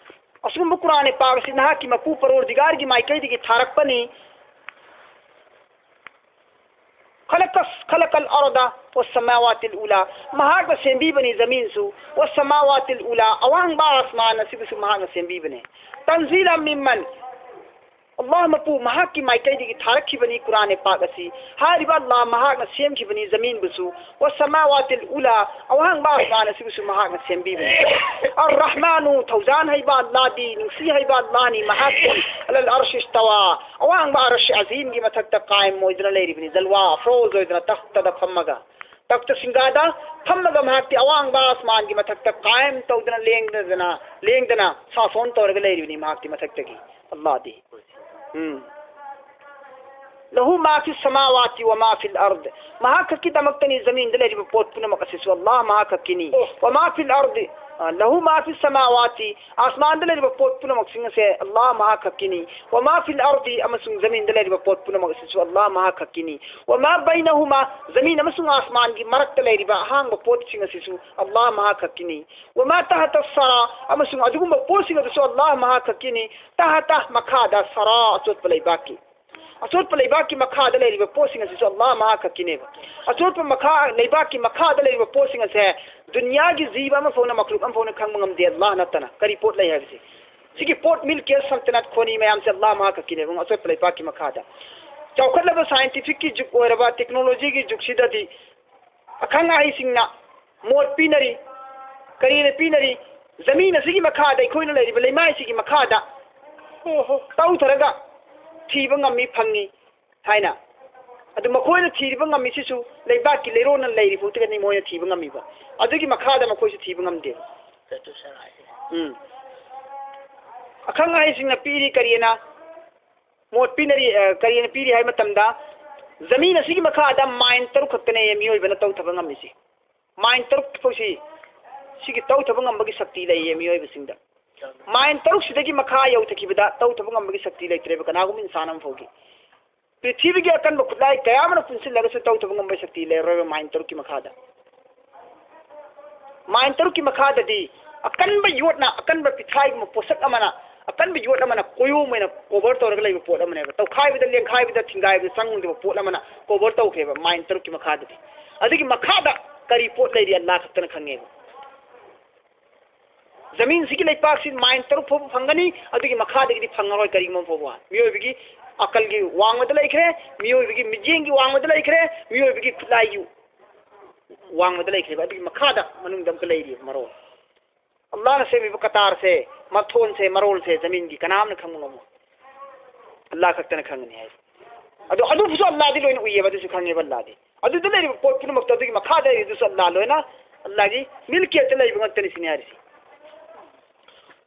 ꯑꯁꯤꯒꯨꯝꯕ ꯀꯨꯔꯥꯟ ꯄꯥꯛ ꯑꯁꯤ ꯅꯍꯥꯛꯀꯤ ꯃꯄꯨ ꯄꯔꯣꯔꯗꯤꯒꯥꯔꯒꯤ ꯃꯥꯏꯀꯩꯗꯒꯤ ꯊꯥꯔꯛꯄꯅꯤ꯫ خلق، خلق الأرض والسماوات العلى꯫ ꯃꯍꯥꯛꯅ ꯁꯦꯝꯕꯤꯕꯅꯤ ꯖꯃꯤꯟꯁꯨ꯫ والسماوات العلى، ꯑꯋꯥꯡꯕ ꯑꯁꯃꯥꯟ ꯑꯁꯤꯕꯨꯁꯨ ꯃꯍꯥꯛꯅ ꯁꯦꯝꯕꯤꯕꯅꯤ꯫ تنزيلا ممن، ꯑꯜꯂꯥꯍ ꯃꯄꯨ ꯃꯍꯥꯛꯀꯤ ꯃꯥꯏꯀꯩꯗꯒꯤ ꯊꯥꯔꯛꯈꯤꯕꯅꯤ ꯀꯨꯔꯥꯟ ꯄꯥꯛ ꯑꯁꯤ꯫ ꯍꯥꯏꯔꯤꯕ ꯑꯜꯂꯥꯍ ꯃꯍꯥꯛꯅ ꯁꯦꯝꯈꯤꯕꯅꯤ ꯖꯃꯤꯟꯕꯨꯁꯨ꯫ والسماوات العلى، ꯑꯋꯥꯡꯕ ꯑꯁꯃꯥꯟ ꯑꯁꯤꯕꯨꯁꯨ ꯃꯍꯥꯛꯅ ꯁꯦꯝꯕꯤꯕꯅꯤ꯫ الرحمن، ꯊꯧꯖꯥꯟ ꯍꯩꯕ ꯑꯜꯂꯥꯍꯗꯤ، ꯅꯨꯡꯁꯤ ꯍꯩꯕ ꯑꯜꯂꯥꯍꯅꯤ ꯃꯍꯥꯛꯇꯤ꯫ على العرش استوى، ꯑꯋꯥꯡꯕ ꯑꯔꯁ ꯑꯖꯤꯝꯒꯤ ꯃꯊꯛꯇ ꯀꯥꯏꯝ ꯑꯣꯏꯗꯨꯅ ꯂꯩꯔꯤꯕꯅꯤ꯫ ꯖꯜꯋꯥ ꯑꯐ꯭ꯔꯣꯖ ꯑꯣꯏꯗꯨꯅ ꯇꯈꯇꯗ ꯐꯝꯃꯒ꯫ ꯇꯈꯇ ꯁꯤꯡꯒꯥꯗ ꯐꯝꯃꯒ ꯃꯍꯥꯛꯇꯤ ꯑꯋꯥꯡꯕ ꯑꯁꯃꯥꯟꯒꯤ ꯃꯊꯛꯇ ꯀꯥꯏꯝ ꯇꯧꯗꯨꯅ ꯂꯦꯡꯗꯅ, ꯂꯦꯡꯗꯅ ꯁꯥꯁꯣꯟ ꯇꯧꯔꯒ ꯂꯩꯔꯤꯕꯅꯤ ꯃꯍꯥꯛꯇꯤ ꯃꯊꯛꯇꯒꯤ꯫ ꯑꯜꯂꯥꯍꯗꯤ꯫ ꯎꯝ꯫ له ما في السماوات وما في الأرض. ꯃꯍꯥꯛ ꯈꯛꯀꯤꯗꯃꯛꯇꯅꯤ ꯖꯃꯤꯟꯗ ꯂꯩꯔꯤꯕ ꯄꯣꯠ ꯄꯨꯝꯅꯃꯛ ꯑꯁꯤꯁꯨ ꯑꯜꯂꯥꯍ ꯃꯍꯥꯛ ꯈꯛꯀꯤꯅꯤ꯫ ꯑꯣ꯫ وما في الأرض. ꯑ, له ما في السماوات. ꯑꯁꯃꯥꯟꯗ ꯂꯩꯔꯤꯕ ꯄꯣꯠ ꯄꯨꯝꯅꯃꯛꯁꯤꯡ ꯑꯁꯦ ꯑꯜꯂꯥꯍ ꯃꯍꯥꯛ ꯈꯛꯀꯤꯅꯤ꯫ وما في الأرض. ꯑꯃꯁꯨꯡ ꯖꯃꯤꯟꯗ ꯂꯩꯔꯤꯕ ꯄꯣꯠ ꯄꯨꯝꯅꯃꯛ ꯑꯁꯤꯁꯨ ꯑꯜꯂꯥꯍ ꯃꯍꯥꯛ ꯈꯛꯀꯤꯅꯤ꯫ وما بينهما. ꯖꯃꯤꯟ ꯑꯃꯁꯨꯡ ꯑꯁꯃꯥꯟꯒꯤ ꯃꯔꯛꯇ ꯂꯩꯔꯤꯕ ꯑꯍꯥꯡꯕ ꯄꯣꯠꯁꯤꯡ ꯑꯁꯤꯁꯨ ꯑꯜꯂꯥꯍ ꯃꯍꯥꯛ ꯈꯛꯀꯤꯅꯤ꯫ وما تحت الثرى. ꯑꯃꯁꯨꯡ ꯑꯗꯨꯒꯨꯝꯕ ꯄꯣꯠꯁꯤꯡ ꯑꯗꯨꯁꯨ ꯑꯜꯂꯥꯍ ꯃꯍꯥꯛ ꯈꯛꯀꯤꯅꯤ꯫ تحت، ꯃꯈꯥꯗ، ثرى، ꯑꯆꯣꯠꯄ ꯂꯩꯕꯥꯛꯀꯤ꯫ ꯑꯆꯣꯠꯄ ꯂꯩꯕꯥꯛꯀꯤ ꯃꯈꯥꯗ ꯂꯩꯔꯤꯕ ꯄꯣꯠꯁꯤꯡ ꯑꯁꯤꯁꯨ ꯑꯜꯂꯥꯍ ꯃꯍꯥꯛ ꯈꯛꯀꯤꯅꯦꯕ꯫ ꯑꯆꯣꯠꯄ ꯃꯈꯥ, ꯂꯩꯕꯥꯛꯀꯤ ꯃꯈꯥꯗ ꯂꯩꯔꯤꯕ ꯄꯣꯠꯁꯤꯡ ꯑꯁꯦ ꯗꯨꯅꯤꯌꯥꯒꯤ ꯖꯤꯕ ꯑꯃꯐꯥꯎꯅ, ꯃꯈꯂꯨꯛ ꯑꯃꯐꯥꯎꯅ ꯈꯪꯕ ꯉꯝꯗꯦ ꯑꯜꯂꯥꯍ ꯅꯠꯇꯅ꯫ ꯀꯔꯤ ꯄꯣꯠ ꯂꯩ ꯍꯥꯏꯕꯁꯦ? ꯁꯤꯒꯤ ꯄꯣꯠ ꯃꯤꯜꯀꯦꯁ ꯁꯜꯇꯅꯠ ꯈꯣꯅꯤ ꯃꯌꯥꯝꯁꯦ ꯑꯜꯂꯥꯍ ꯃꯍꯥꯛ ꯈꯛꯀꯤꯅꯦꯕ, ꯑꯆꯣꯠꯄ ꯂꯩꯕꯥꯛꯀꯤ ꯃꯈꯥꯗ꯫ ꯆꯥꯎꯈꯠꯂꯕ scientific ꯀꯤ ꯖꯨꯛ ꯑꯣꯏꯔꯕ, technology ꯒꯤ ꯖꯨꯛꯁꯤꯗꯗꯤ ꯑꯈꯪ ꯑꯍꯩꯁꯤꯡꯅ ꯃꯣꯠ ꯄꯤꯅꯔꯤ, ꯀꯔꯤꯅ ꯄꯤꯅꯔꯤ? ꯖꯃꯤꯟ ꯑꯁꯤꯒꯤ ꯃꯈꯥꯗ, ꯑꯩꯈꯣꯏꯅ ꯂꯩꯔꯤꯕ ꯂꯩꯃꯥꯏꯁꯤꯒꯤ ꯃꯈꯥꯗ ꯇꯧꯊꯔꯒ ꯊꯤꯕ ꯉꯝꯃꯤ, ꯐꯪꯉꯤ ꯍꯥꯏꯅ꯫ ꯑꯗꯨ ꯃꯈꯣꯏꯅ ꯊꯤꯕ ꯉꯝꯃꯤꯁꯤꯁꯨ ꯂꯩꯕꯥꯛꯀꯤ ꯂꯩꯔꯣꯟꯅ ꯂꯩꯔꯤ ꯐꯥꯎꯗꯒꯅꯤ ꯃꯣꯏꯅ ꯊꯤꯕ ꯉꯝꯃꯤꯕ꯫ ꯑꯗꯨꯒꯤ ꯃꯈꯥꯗ ꯃꯈꯣꯏꯁꯨ ꯊꯤꯕ ꯉꯝꯗꯦ꯫ ꯎꯝ꯫ ꯑꯈꯪ ꯑꯍꯩꯁꯤꯡꯅ ꯄꯤꯔꯤ ꯀꯔꯤꯅ? ꯃꯣꯠ ꯄꯤꯅꯔꯤ, ꯑ, ꯀꯔꯤꯅ ꯄꯤꯔꯤ ꯍꯥꯏꯕ ꯃꯇꯝꯗ, ꯖꯃꯤꯟ ꯑꯁꯤꯒꯤ ꯃꯈꯥꯗ ꯃꯥꯏꯜ ꯇꯔꯨꯛ ꯈꯛꯇꯅꯦ ꯃꯤꯑꯣꯏꯕꯅ ꯇꯧꯊꯕ ꯉꯝꯃꯤꯁꯤ꯫ ꯃꯥꯏꯜ ꯇꯔꯨꯛ ꯐꯥꯎꯁꯤ ꯁꯤꯒꯤ ꯇꯧꯊꯕ ꯉꯝꯕꯒꯤ ꯁꯛꯇꯤ ꯂꯩꯌꯦ ꯃꯤꯑꯣꯏꯕꯁꯤꯡꯗ꯫ ꯃꯥꯏꯟ ꯇꯔꯨꯛꯁꯤꯗꯒꯤ ꯃꯈꯥ ꯌꯧꯊꯈꯤꯕꯗ ꯇꯧꯊꯕ ꯉꯝꯕꯒꯤ ꯁꯛꯇꯤ ꯂꯩꯇ꯭ꯔꯦꯕ ꯀꯅꯥꯒꯨꯝꯕ ꯏꯟꯁꯥꯟ ꯑꯃ ꯐꯥꯎꯒꯤ꯫ ꯄ꯭ꯔꯤꯊꯤꯕꯤꯒꯤ ꯑꯀꯟꯕ ꯈꯨꯠꯂꯥꯏ ꯀꯌꯥ ꯑꯃꯅ ꯄꯨꯟꯁꯤꯜꯂꯒꯁꯨ ꯇꯧꯊꯕ ꯉꯝꯕꯒꯤ ꯁꯛꯇꯤ ꯂꯩꯔꯔꯣꯏꯕ ꯃꯥꯏꯟ ꯇꯔꯨꯛꯀꯤ ꯃꯈꯥꯗ꯫ ꯃꯥꯏꯟ ꯇꯔꯨꯛꯀꯤ ꯃꯈꯥꯗꯗꯤ ꯑꯀꯟꯕ ꯌꯣꯠꯅ, ꯑꯀꯟꯕ ꯄꯤꯊ꯭ꯔꯥꯏꯒꯨꯝꯕ ꯄꯣꯠꯁꯛ ꯑꯃꯅ, ꯑꯀꯟꯕ ꯌꯣꯠ ꯑꯃꯅ ꯀꯣꯌꯣꯝ ꯑꯣꯏꯅ ꯀꯣꯚꯔ ꯇꯧꯔꯒ ꯂꯩꯕ ꯄꯣꯠ ꯑꯃꯅꯦꯕ꯫ ꯇꯧꯈꯥꯏꯕꯗ, ꯂꯦꯡꯈꯥꯏꯕꯗ, ꯊꯤꯡꯒꯥꯏꯕꯗ ꯆꯪꯗꯕ ꯄꯣꯠ ꯑꯃꯅ ꯀꯣꯚꯔ ꯇꯧꯈ꯭ꯔꯦꯕ ꯃꯥꯏꯟ ꯇꯔꯨꯛꯀꯤ ꯃꯈꯥꯗꯗꯤ꯫ ꯑꯗꯨꯒꯤ ꯃꯈꯥꯗ ꯀꯔꯤ ꯄꯣꯠ ꯂꯩꯔꯤ ꯑꯜꯂꯥꯍ ꯈꯛꯇꯅ ꯈꯪꯉꯦꯕ꯫ ꯖꯃꯤꯟꯁꯤꯒꯤ ꯂꯩꯄꯥꯛꯁꯤ ꯃꯥꯏꯟ ꯇꯔꯨꯛ ꯐꯥꯎꯕ ꯐꯪꯒꯅꯤ, ꯑꯗꯨꯒꯤ ꯃꯈꯥꯗꯒꯤꯗꯤ ꯐꯪꯉꯔꯣꯏ ꯀꯔꯤꯒꯨꯝꯕ ꯐꯥꯎꯕ꯫ ꯃꯤꯑꯣꯏꯕꯒꯤ ꯑꯀꯜꯒꯤ ꯋꯥꯡꯃꯗ ꯂꯩꯈ꯭ꯔꯦ, ꯃꯤꯑꯣꯏꯕꯒꯤ ꯃꯤꯠꯌꯦꯡꯒꯤ ꯋꯥꯡꯃꯗ ꯂꯩꯈ꯭ꯔꯦ, ꯃꯤꯑꯣꯏꯕꯒꯤ ꯈꯨꯠꯂꯥꯏꯒꯤ ꯋꯥꯡꯃꯗ ꯂꯩꯈ꯭ꯔꯦꯕ꯫ ꯑꯗꯨꯒꯤ ꯃꯈꯥꯗ ꯃꯅꯨꯡꯗ ꯑꯃꯨꯛꯀ ꯂꯩꯔꯤꯕ ꯃꯔꯣꯜ꯫ ꯑꯜꯂꯥꯍꯅ ꯁꯦꯝꯃꯤꯕ ꯀꯇꯥꯔꯁꯦ, ꯃꯊꯣꯟꯁꯦ, ꯃꯔꯣꯜꯁꯦ ꯖꯃꯤꯟꯒꯤ ꯀꯅꯥꯝꯅ ꯈꯪꯕ ꯉꯝꯃꯣꯏ꯫ ꯑꯜꯂꯥꯍ ꯈꯛꯇꯅ ꯈꯪꯒꯅꯤ ꯍꯥꯏ꯫ ꯑꯗꯣ ꯑꯗꯨꯕꯨꯁꯨ ꯑꯜꯂꯥꯍꯗꯤ ꯂꯣꯏꯅ ꯎꯏꯌꯦꯕ, ꯑꯗꯨꯁꯨ ꯈꯪꯉꯦꯕ ꯑꯜꯂꯥꯍꯗꯤ꯫ ꯑꯗꯨꯗ ꯂꯩꯔꯤꯕ ꯄꯣꯠ ꯄꯨꯝꯅꯃꯛꯇꯣ ꯑꯗꯨꯒꯤ ꯃꯈꯥꯗ ꯂꯩꯔꯤꯗꯨꯁꯨ ꯑꯜꯂꯥꯍ ꯂꯣꯏꯅ, ꯑꯜꯂꯥꯍꯒꯤ ꯃꯤꯜꯀꯤꯌꯠꯇ ꯂꯩꯕ ꯉꯥꯛꯇꯅꯤ ꯁꯤꯅꯤ ꯍꯥꯏꯔꯤꯁꯤ꯫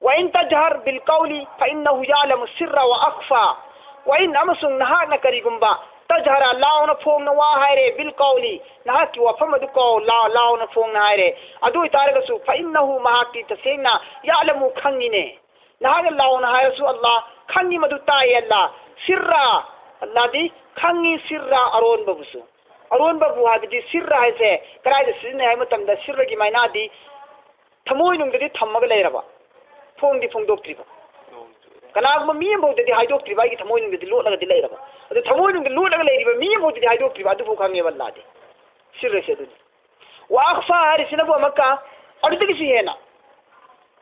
وإن تجهر بالقول فإنه يعلم السر وأخفى. وإن ꯑꯃꯁꯨꯡ ꯅꯍꯥꯛꯅ ꯀꯔꯤꯒꯨꯝꯕ ꯇꯖꯍꯔ ꯂꯥꯎꯅ ꯐꯣꯡꯅ ꯋꯥ ꯍꯥꯏꯔꯦ, ꯕꯤꯜ ꯀꯧꯂꯤ ꯅꯍꯥꯛꯀꯤ ꯋꯥꯐꯝ ꯑꯗꯨ ꯀꯧ ꯂꯥ-, ꯂꯥꯎꯅ ꯐꯣꯡꯅ ꯍꯥꯏꯔꯦ, ꯑꯗꯨ ꯑꯣꯏꯇꯥꯔꯒꯁꯨ ꯐꯏꯟꯅꯍꯨ ꯃꯍꯥꯛꯇꯤ ꯇꯁꯦꯡꯅ ꯌꯥꯂꯃꯨ ꯈꯪꯉꯤꯅꯦ꯫ ꯅꯍꯥꯛꯅ ꯂꯥꯎꯅ ꯍꯥꯏꯔꯁꯨ ꯑꯜꯂꯥꯍ ꯈꯪꯉꯤ, ꯃꯗꯨ ꯇꯥꯏꯌꯦ ꯑꯜꯂꯥꯍ꯫ ꯁꯤꯔꯔꯥ ꯑꯜꯂꯥꯍꯗꯤ ꯈꯪꯉꯤ, ꯁꯤꯔꯔꯥ ꯑꯔꯣꯟꯕꯕꯨꯁꯨ꯫ ꯑꯔꯣꯟꯕꯕꯨ ꯍꯥꯏꯕꯗꯤ ꯁꯤꯔꯔꯥ ꯍꯥꯏꯁꯦ ꯀꯗꯥꯏꯗ ꯁꯤꯖꯤꯟꯅꯩ ꯍꯥꯏꯕ ꯃꯇꯝꯗ ꯁꯤꯔꯔꯒꯤ ꯃꯥꯏꯅꯥꯗꯤ ꯊꯃꯣꯏꯅꯨꯡꯗꯗꯤ ꯊꯝꯃꯒ ꯂꯩꯔꯕ, ꯐꯣꯡꯗꯤ ꯐꯣꯡꯗꯣꯛꯇ꯭ꯔꯤꯕ꯫ ꯀꯅꯥꯒꯨꯝꯕ ꯃꯤ ꯑꯃꯐꯥꯎꯗꯗꯤ ꯍꯥꯏꯗꯣꯛꯇ꯭ꯔꯤꯕ, ꯑꯩꯒꯤ ꯊꯃꯣꯏꯅꯨꯡꯗꯗꯤ ꯂꯣꯠꯂꯒꯗꯤ ꯂꯩꯔꯕ꯫ ꯑꯗꯨ ꯊꯃꯣꯏꯅꯨꯡꯗ ꯂꯣꯠꯂꯒ ꯂꯩꯔꯤꯕ ꯃꯤ ꯑꯃꯐꯥꯎꯗꯗꯤ ꯍꯥꯏꯗꯣꯛꯇ꯭ꯔꯤꯕ, ꯑꯗꯨꯐꯥꯎ ꯈꯪꯉꯦꯕ ꯑꯜꯂꯥꯗꯤ꯫ ꯁꯤꯔꯔꯁꯦ ꯑꯗꯨꯅꯤ꯫ ꯋꯥ ꯑꯈꯐꯥ ꯍꯥꯏꯔꯤꯁꯤꯅꯕꯨ ꯑꯃꯨꯛꯀ ꯑꯗꯨꯗꯒꯤꯁꯨ ꯍꯦꯟꯅ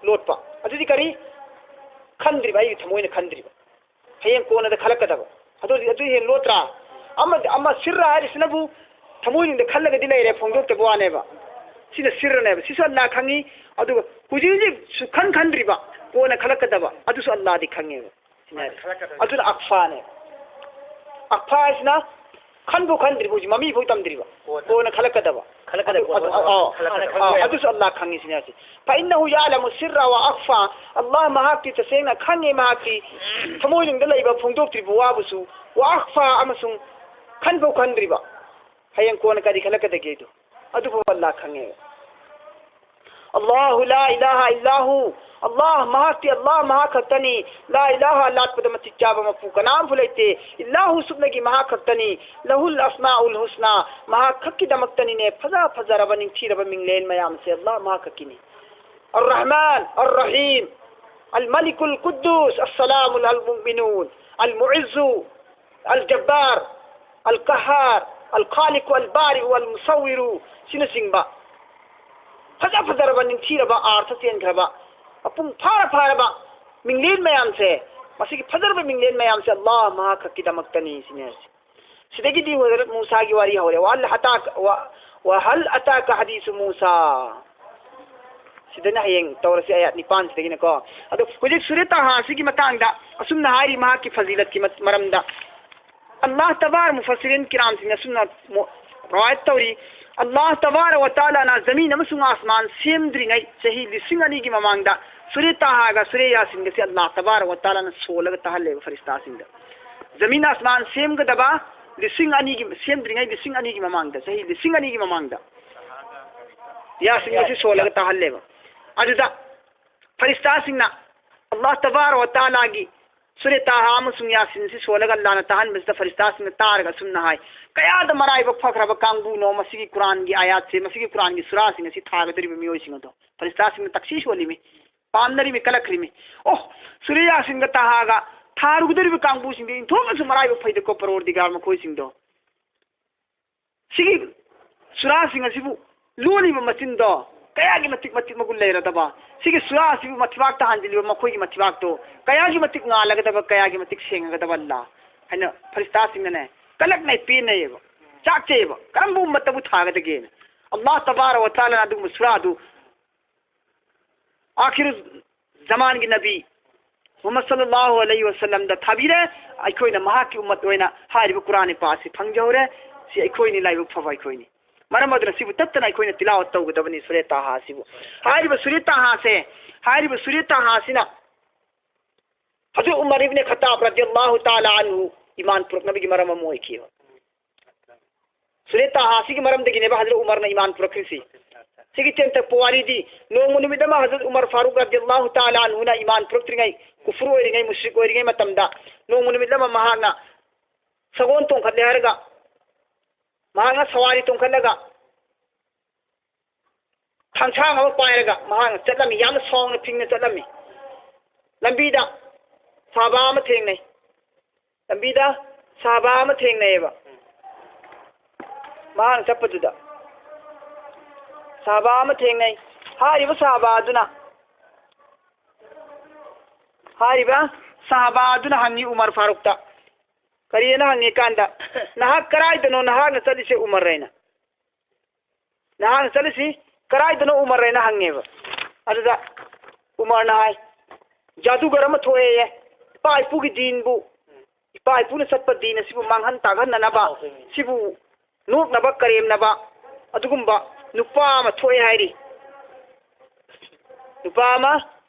ꯂꯣꯠꯄ꯫ ꯑꯗꯨꯗꯤ ꯀꯔꯤ? ꯈꯟꯗ꯭ꯔꯤꯕ, ꯑꯩꯒꯤ ꯊꯃꯣꯏꯅ ꯈꯟꯗ꯭ꯔꯤꯕ꯫ ꯍꯌꯦꯡ ꯀꯣꯟꯅꯗ ꯈꯜꯂꯛꯀꯗꯕ꯫ ꯑꯗꯨ, ꯑꯗꯨ ꯍꯦꯟꯅ ꯂꯣꯠꯇ꯭ꯔꯥ? ꯑꯃ, ꯑꯃ ꯁꯤꯔꯔ ꯍꯥꯏꯔꯤꯁꯤꯅꯕꯨ ꯊꯃꯣꯏꯅꯨꯡꯗ ꯈꯜꯂꯒꯗꯤ ꯂꯩꯔꯦ, ꯐꯣꯡꯗꯣꯛꯇꯕ ꯋꯥꯅꯦꯕ꯫ ꯁꯤꯅ ꯁꯤꯔꯔꯅꯦꯕ꯫ ꯁꯤꯁꯨ ꯑꯜꯂꯥ ꯈꯪꯉꯤ꯫ ꯑꯗꯨꯒ ꯍꯧꯖꯤꯛ ꯍꯧꯖꯤꯛ ꯁꯨꯈꯟ ꯈꯟꯗ꯭ꯔꯤꯕ, ꯀꯣꯟꯅ ꯈꯜꯂꯛꯀꯗꯕ, ꯑꯗꯨꯁꯨ ꯑꯜꯂꯥꯗꯤ ꯈꯪꯉꯦꯕ꯫ ꯁꯤꯅ ꯍꯥꯏꯔꯤꯁꯦ꯫ ꯑꯗꯨꯅ ꯑꯈꯐꯥꯅꯦ꯫ ꯑꯈꯐꯥ ꯍꯥꯏꯁꯤꯅ ꯈꯟꯕꯨ ꯈꯟꯗ꯭ꯔꯤꯕ, ꯍꯧꯖꯤꯛ ꯃꯃꯤꯐꯥꯎ ꯇꯝꯗ꯭ꯔꯤꯕ꯫ ꯀꯣꯟꯅ꯫ ꯀꯣꯟꯅ ꯈꯜꯂꯛꯀꯗꯕ꯫ ꯈꯜꯂꯛꯀꯗꯕ ꯑꯗꯨ, ꯄꯣꯠ ꯑꯗꯨ, ꯑꯗꯨ ꯑꯥ, ꯍꯥꯟꯅ ꯑꯥ, ꯈꯪꯕ ꯌꯥꯏ꯫ ꯑꯗꯨꯁꯨ ꯑꯜꯂꯥ ꯈꯪꯉꯤ ꯁꯤꯅꯤ ꯍꯥꯏꯁꯦ꯫ ꯐꯏꯟꯅꯍꯨ ꯌꯥꯂꯃꯨ ꯁꯤꯔꯔ ꯋꯥ ꯑꯈꯐꯥ꯫ ꯑꯜꯂꯥꯍ ꯃꯍꯥꯛꯇꯤ ꯇꯁꯦꯡꯅ ꯈꯪꯉꯤ, ꯃꯍꯥꯛꯇꯤ ꯊꯃꯣꯏꯅꯨꯡꯗ ꯂꯩꯕ ꯐꯣꯡꯗꯣꯛꯇ꯭ꯔꯤꯕ ꯋꯥꯕꯨꯁꯨ, ꯋꯥ ꯑꯈꯐꯥ ꯑꯃꯁꯨꯡ ꯈꯟꯐꯥꯎ ꯈꯟꯗ꯭ꯔꯤꯕ꯫ ꯍꯌꯦꯡ ꯀꯣꯟꯅ ꯀꯔꯤ ꯈꯜꯂꯛꯀꯗꯒꯦꯗꯣ꯫ ꯑꯗꯨꯕꯨ ꯑꯜꯂꯥ ꯈꯪꯉꯦ꯫ الله لا إله إلا هو. ꯑꯜꯂꯥꯍ, ꯃꯍꯥꯛꯇꯤ ꯑꯜꯂꯥꯍ ꯃꯍꯥꯛ ꯈꯛꯇꯅꯤ. لا إله, ꯂꯥꯠꯄꯗ ꯃꯇꯤꯛ ꯆꯥꯕ ꯃꯄꯨ ꯀꯅꯥꯝꯐꯥꯎ ꯂꯩꯇꯦ. إلا هو, ꯁꯨꯞꯅꯒꯤ ꯃꯍꯥꯛ ꯈꯛꯇꯅꯤ. له الأسماء الحسنى, ꯃꯍꯥꯛ ꯈꯛꯀꯤꯗꯃꯛꯇꯅꯤꯅꯦ ꯐꯖ ꯐꯖꯔꯕ ꯅꯤꯡꯊꯤꯔꯕ ꯃꯤꯡꯂꯦꯟ ꯃꯌꯥꯝꯁꯦ, ꯑꯜꯂꯥꯍ ꯃꯍꯥꯛ ꯈꯛꯀꯤꯅꯤ. الرحمن الرحيم، الملك القدوس، السلام المؤمنون، المعز، الجبار، القهار، الخالق البارئ المصور, ꯁꯤꯅꯆꯤꯡꯕ ꯐꯖ ꯐꯖꯔꯕ, ꯅꯤꯡꯊꯤꯔꯕ, ꯑꯥꯔꯊ ꯆꯦꯟꯈ꯭ꯔꯕ, ꯃꯄꯨꯡ ꯐꯥꯔ ꯐꯥꯔꯕ ꯃꯤꯡꯂꯦꯟ ꯃꯌꯥꯝꯁꯦ, ꯃꯁꯤꯒꯤ ꯐꯖꯔꯕ ꯃꯤꯡꯂꯦꯟ ꯃꯌꯥꯝꯁꯦ ꯑꯜꯂꯥꯍ ꯃꯍꯥꯛ ꯈꯛꯀꯤꯗꯃꯛꯇꯅꯤ ꯁꯤꯅꯦ꯫ ꯁꯤꯗꯒꯤꯗꯤ ꯍꯖꯔꯠ ꯃꯨꯁꯥꯒꯤ ꯋꯥꯔꯤ ꯍꯧꯔꯦ꯫ وهل أتاك، و، وهل أتاك حديث موسى. ꯁꯤꯗꯅ ꯍꯌꯦꯡ ꯇꯧꯔꯁꯤ, ꯑꯌꯥꯠ ꯅꯤꯄꯥꯟꯁꯤꯗꯒꯤꯅꯀꯣ꯫ ꯑꯗꯣ ꯍꯧꯖꯤꯛ ꯁꯨꯔꯦ ꯇꯥꯍꯥꯁꯤꯒꯤ ꯃꯇꯥꯡꯗ ꯑꯁꯨꯝꯅ ꯍꯥꯏꯔꯤ, ꯃꯍꯥꯛꯀꯤ ꯐꯖꯤꯂꯠꯀꯤ ꯃꯠ-, ꯃꯔꯝꯗ꯫ ꯑꯜꯂꯥꯍ ꯇꯕꯥꯔ ꯃꯨꯐꯁꯤꯔꯤꯟ ꯀꯤꯔꯥꯝꯁꯤꯡꯅ ꯑꯁꯨꯝꯅ ꯃꯣ-, ꯔꯋꯥꯌꯠ ꯇꯧꯔꯤ, ꯑꯜꯂꯥꯍ ꯇꯕꯥꯔ ꯋ ꯇꯥꯂꯥꯅ ꯖꯃꯤꯟ ꯑꯃꯁꯨꯡ ꯑꯥꯁꯃꯥꯟ ꯁꯦꯝꯗ꯭ꯔꯤꯉꯩ ꯆꯍꯤ ꯂꯤꯁꯤꯡ ꯑꯅꯤꯒꯤ ꯃꯃꯥꯡꯗ ꯁꯨꯔꯦ ꯇꯥꯍꯥꯒ ꯁꯨꯔꯦ ꯌꯥꯁꯤꯟꯒꯁꯦ ꯑꯜꯂꯥꯍ ꯇꯕꯥꯔ ꯋ ꯇꯥꯂꯥꯅ ꯁꯣꯜꯂꯒ ꯇꯥꯍꯜꯂꯦꯕ ꯐꯔꯤꯁꯇꯥꯁꯤꯡꯗ꯫ ꯖꯃꯤꯟ ꯑꯥꯁꯃꯥꯟ ꯁꯦꯝꯒꯗꯕ ꯂꯤꯁꯤꯡ ꯑꯅꯤꯒꯤ, ꯁꯦꯝꯗ꯭ꯔꯤꯉꯩ ꯂꯤꯁꯤꯡ ꯑꯅꯤꯒꯤ ꯃꯃꯥꯡꯗ, ꯆꯍꯤ ꯂꯤꯁꯤꯡ ꯑꯅꯤꯒꯤ ꯃꯃꯥꯡꯗ ꯌꯥꯁꯤꯟ ꯑꯁꯤ ꯁꯣꯜꯂꯒ ꯇꯥꯍꯜꯂꯦꯕ꯫ ꯑꯗꯨꯗ ꯐꯔꯤꯁꯇꯥꯁꯤꯡꯅ ꯑꯜꯂꯥꯍ ꯇꯕꯥꯔ ꯋ ꯇꯥꯂꯥꯒꯤ ꯁꯨꯔꯦ ꯇꯥꯍꯥ ꯑꯃꯁꯨꯡ ꯌꯥꯁꯤꯟ ꯑꯁꯤ ꯁꯣꯜꯂꯒ ꯑꯜꯂꯥꯍꯅ ꯇꯥꯍꯟꯕꯁꯤꯗ ꯐꯔꯤꯁꯇꯥꯁꯤꯡꯅ ꯇꯥꯔꯒ ꯑꯁꯨꯝꯅ ꯍꯥꯏ, "ꯀꯌꯥꯗ ꯃꯔꯥꯏꯕꯛ ꯐꯈ꯭ꯔꯕ ꯀꯥꯡꯕꯨꯅꯣ ꯃꯁꯤꯒꯤ ꯀꯨꯔꯥꯟꯒꯤ ꯑꯥꯌꯥꯠꯁꯦ, ꯃꯁꯤꯒꯤ ꯀꯨꯔꯥꯟꯒꯤ ꯁꯨꯔꯥꯁꯤꯡ ꯑꯁꯤ ꯊꯥꯒꯗꯧꯔꯤꯕ ꯃꯤꯑꯣꯏꯁꯤꯡ ꯑꯗꯣ!" ꯐꯔꯤꯁꯇꯥꯁꯤꯡꯅ ꯇꯛꯁꯤ ꯁꯣꯜꯂꯤꯃꯤ, ꯄꯥꯝꯅꯔꯤꯃꯤ, ꯀꯂꯛꯈ꯭ꯔꯤꯃꯤ꯫ ꯑꯣ, ꯁꯨꯔꯦ ꯌꯥꯁꯤꯟꯒ ꯇꯥꯍꯥꯒ ꯊꯥꯔꯨꯒꯗꯧꯔꯤꯕ ꯀꯥꯡꯕꯨꯁꯤꯡꯗꯤ ꯏꯟꯊꯣꯛꯅꯁꯨ ꯃꯔꯥꯏꯕꯛ ꯐꯩꯗꯀꯣ, ꯄꯔꯣꯔꯗꯤꯒꯥꯔ ꯃꯈꯣꯏꯁꯤꯡꯗꯣ꯫ ꯁꯤꯒꯤ ꯁꯨꯔꯥꯁꯤꯡ ꯑꯁꯤꯕꯨ ꯂꯣꯜꯂꯤꯕ ꯃꯆꯤꯟꯗꯣ ꯀꯌꯥꯒꯤ ꯃꯇꯤꯛ, ꯃꯇꯤꯛ ꯃꯒꯨꯟ ꯂꯩꯔꯗꯕ, ꯁꯤꯒꯤ ꯁꯨꯔꯥ ꯑꯁꯤꯕꯨ ꯃꯊꯤꯕꯥꯛꯇ ꯍꯥꯟꯖꯤꯜꯂꯤꯕ ꯃꯈꯣꯏꯒꯤ ꯃꯊꯤꯕꯥꯛꯇꯣ ꯀꯌꯥꯒꯤ ꯃꯇꯤꯛ ꯉꯥꯜꯂꯒꯗꯕ, ꯀꯌꯥꯒꯤ ꯃꯇꯤꯛ ꯁꯦꯡꯉꯒꯗꯕ ꯑꯜꯂꯥ ꯍꯥꯏꯅ ꯐꯔꯤꯁꯇꯥꯁꯤꯡꯅꯅꯦ ꯀꯂꯛꯅꯩ, ꯄꯦꯟꯅꯩꯌꯦꯕ, ꯆꯥꯛꯆꯩꯌꯦꯕ꯫ ꯀꯔꯝꯕ ꯎꯝꯃꯠꯇꯕꯨ ꯊꯥꯒꯗꯒꯦꯅ? ꯑꯜꯂꯥꯍ ꯇꯕꯥꯔ ꯋ ꯇꯥꯂꯥꯅ ꯑꯗꯨꯒꯨꯝꯕ ꯁꯨꯔꯥꯗꯨ ꯑꯥꯈꯤꯔꯨ ꯖꯃꯥꯟꯒꯤ ꯅꯕꯤ ꯃꯨꯍꯝꯃꯗ ꯁꯜꯂꯜꯂꯥꯍꯨ ꯑꯂꯩꯍꯤ ꯋꯁꯜꯂꯝꯗ ꯊꯥꯕꯤꯔꯦ꯫ ꯑꯩꯈꯣꯏꯅ ꯃꯍꯥꯛꯀꯤ ꯎꯝꯃꯠ ꯑꯣꯏꯅ ꯍꯥꯏꯔꯤꯕ ꯀꯨꯔꯥꯟ ꯄꯥꯛ ꯑꯁꯤ ꯐꯪꯖꯍꯧꯔꯦ꯫ ꯁꯤ ꯑꯩꯈꯣꯏꯅꯤ, ꯂꯥꯏꯕꯛ ꯐꯕ ꯑꯩꯈꯣꯏꯅꯤ꯫ ꯃꯔꯝ ꯑꯗꯨꯅ ꯁꯤꯕꯨ ꯇꯠꯇꯅ ꯑꯩꯈꯣꯏꯅ ꯇꯤꯂꯥꯋꯠ ꯇꯧꯒꯗꯕꯅꯤ, ꯁꯨꯔꯦ ꯇꯥꯍꯥ ꯑꯁꯤꯕꯨ꯫ ꯍꯥꯏꯔꯤꯕ ꯁꯨꯔꯦ ꯇꯥꯍꯥꯁꯦ, ꯍꯥꯏꯔꯤꯕ ꯁꯨꯔꯦ ꯇꯥꯍꯥꯁꯤꯅ ꯍꯖꯔꯠ ꯎꯃꯔ ꯏꯕꯅꯦ ꯈꯠꯇꯥꯕ ꯔꯗꯤꯌꯜꯂꯥꯍꯨ ꯇꯥꯂꯥ ꯑꯟꯍꯨ ꯏꯃꯥꯟ ꯄꯨꯔꯛꯅꯕꯒꯤ ꯃꯔꯝ ꯑꯃ ꯑꯣꯏꯈꯤꯕ꯫ ꯁꯨꯔꯦ ꯇꯥꯍꯥꯁꯤꯒꯤ ꯃꯔꯝꯗꯒꯤꯅꯦꯕ ꯍꯖꯔꯠ ꯎꯃꯔꯅ ꯏꯃꯥꯟ ꯄꯨꯔꯛꯈ꯭ꯔꯤꯁꯤ꯫ ꯁꯤꯒꯤ ꯇꯦꯟꯇꯛꯄ ꯋꯥꯔꯤꯗꯤ, ꯅꯣꯡꯃ ꯅꯨꯃꯤꯠ ꯑꯃ ꯍꯖꯔꯠ ꯎꯃꯔ ꯐꯥꯔꯨꯛ ꯔꯗꯤꯌꯜꯂꯥꯍꯨ ꯇꯥꯂꯥ ꯑꯟꯍꯨꯅ ꯏꯃꯥꯟ ꯄꯨꯔꯛꯇ꯭ꯔꯤꯉꯩ, ꯀꯨꯐꯨꯔ ꯑꯣꯏꯔꯤꯉꯩ, ꯃꯨꯁ꯭ꯔꯤꯛ ꯑꯣꯏꯔꯤꯉꯩ ꯃꯇꯝꯗ, ꯅꯣꯡꯃ ꯅꯨꯃꯤꯠ ꯑꯃ ꯃꯍꯥꯛꯅ ꯁꯒꯣꯜ ꯇꯣꯡꯈꯠꯂꯦ ꯍꯥꯏꯔꯒ, ꯃꯍꯥꯛꯅ ꯁꯋꯥꯔꯤ ꯇꯣꯡꯈꯠꯂꯒ, ꯊꯥꯡꯁꯥꯡ ꯑꯃ ꯄꯥꯏꯔꯒ ꯃꯍꯥꯛꯅ ꯆꯠꯂꯝꯃꯤ꯫ ꯌꯥꯝꯅ ꯁꯥꯡꯅ ꯐꯤꯡꯅ ꯆꯠꯂꯝꯃꯤ꯫ ꯂꯝꯕꯤꯗ ꯁꯍꯥꯕꯥ ꯑꯃ ꯊꯦꯡꯅꯩ꯫ ꯂꯝꯕꯤꯗ ꯁꯍꯥꯕꯥ ꯑꯃ ꯊꯦꯡꯅꯩꯌꯦꯕ꯫ ꯃꯍꯥꯛꯅ ꯆꯠꯄꯗꯨꯗ ꯁꯍꯥꯕꯥ ꯑꯃ ꯊꯦꯡꯅꯩ꯫ ꯍꯥꯏꯔꯤꯕ ꯁꯍꯥꯕꯥ ꯑꯗꯨꯅ, ꯍꯥꯏꯔꯤꯕ ꯁꯍꯥꯕꯥ ꯑꯗꯨꯅ ꯍꯪꯉꯤ ꯎꯃꯔ ꯐꯥꯔꯨꯛꯇ꯫ ꯀꯔꯤꯅ ꯍꯪꯉꯤ ꯀꯥꯟꯗ, "ꯅꯍꯥꯛ ꯀꯔꯥꯏꯗꯅꯣ ꯅꯍꯥꯛꯅ ꯆꯠꯂꯤꯁꯦ ꯎꯃꯔ?" ꯍꯥꯏꯅ꯫ "ꯅꯍꯥꯛꯅ ꯆꯠꯂꯤꯁꯤ ꯀꯔꯥꯏꯗꯅꯣ ꯎꯃꯔ?" ꯍꯥꯏꯅ ꯍꯪꯉꯦꯕ꯫ ꯑꯗꯨꯗ ꯎꯃꯔꯅ ꯍꯥꯏ, "ꯖꯥꯗꯨꯒꯔ ꯑꯃ ꯊꯣꯛꯑꯦꯌꯦ꯫ ꯏꯄꯥ ꯏꯄꯨꯒꯤ ꯗꯤꯟꯕꯨ, ꯏꯄꯥ ꯏꯄꯨꯅ ꯆꯠꯄ ꯗꯤꯟ ꯑꯁꯤꯕꯨ ꯃꯥꯡꯍꯟ ꯇꯥꯛꯍꯟꯅꯅꯕ, ꯁꯤꯕꯨ ꯅꯣꯛꯅꯕ ꯀꯔꯦꯝꯅꯕ ꯑꯗꯨꯒꯨꯝꯕ ꯅꯨꯄꯥ ꯑꯃ ꯊꯣꯛꯑꯦ ꯍꯥꯏꯔꯤ꯫ ꯅꯨꯄꯥ ꯑꯃ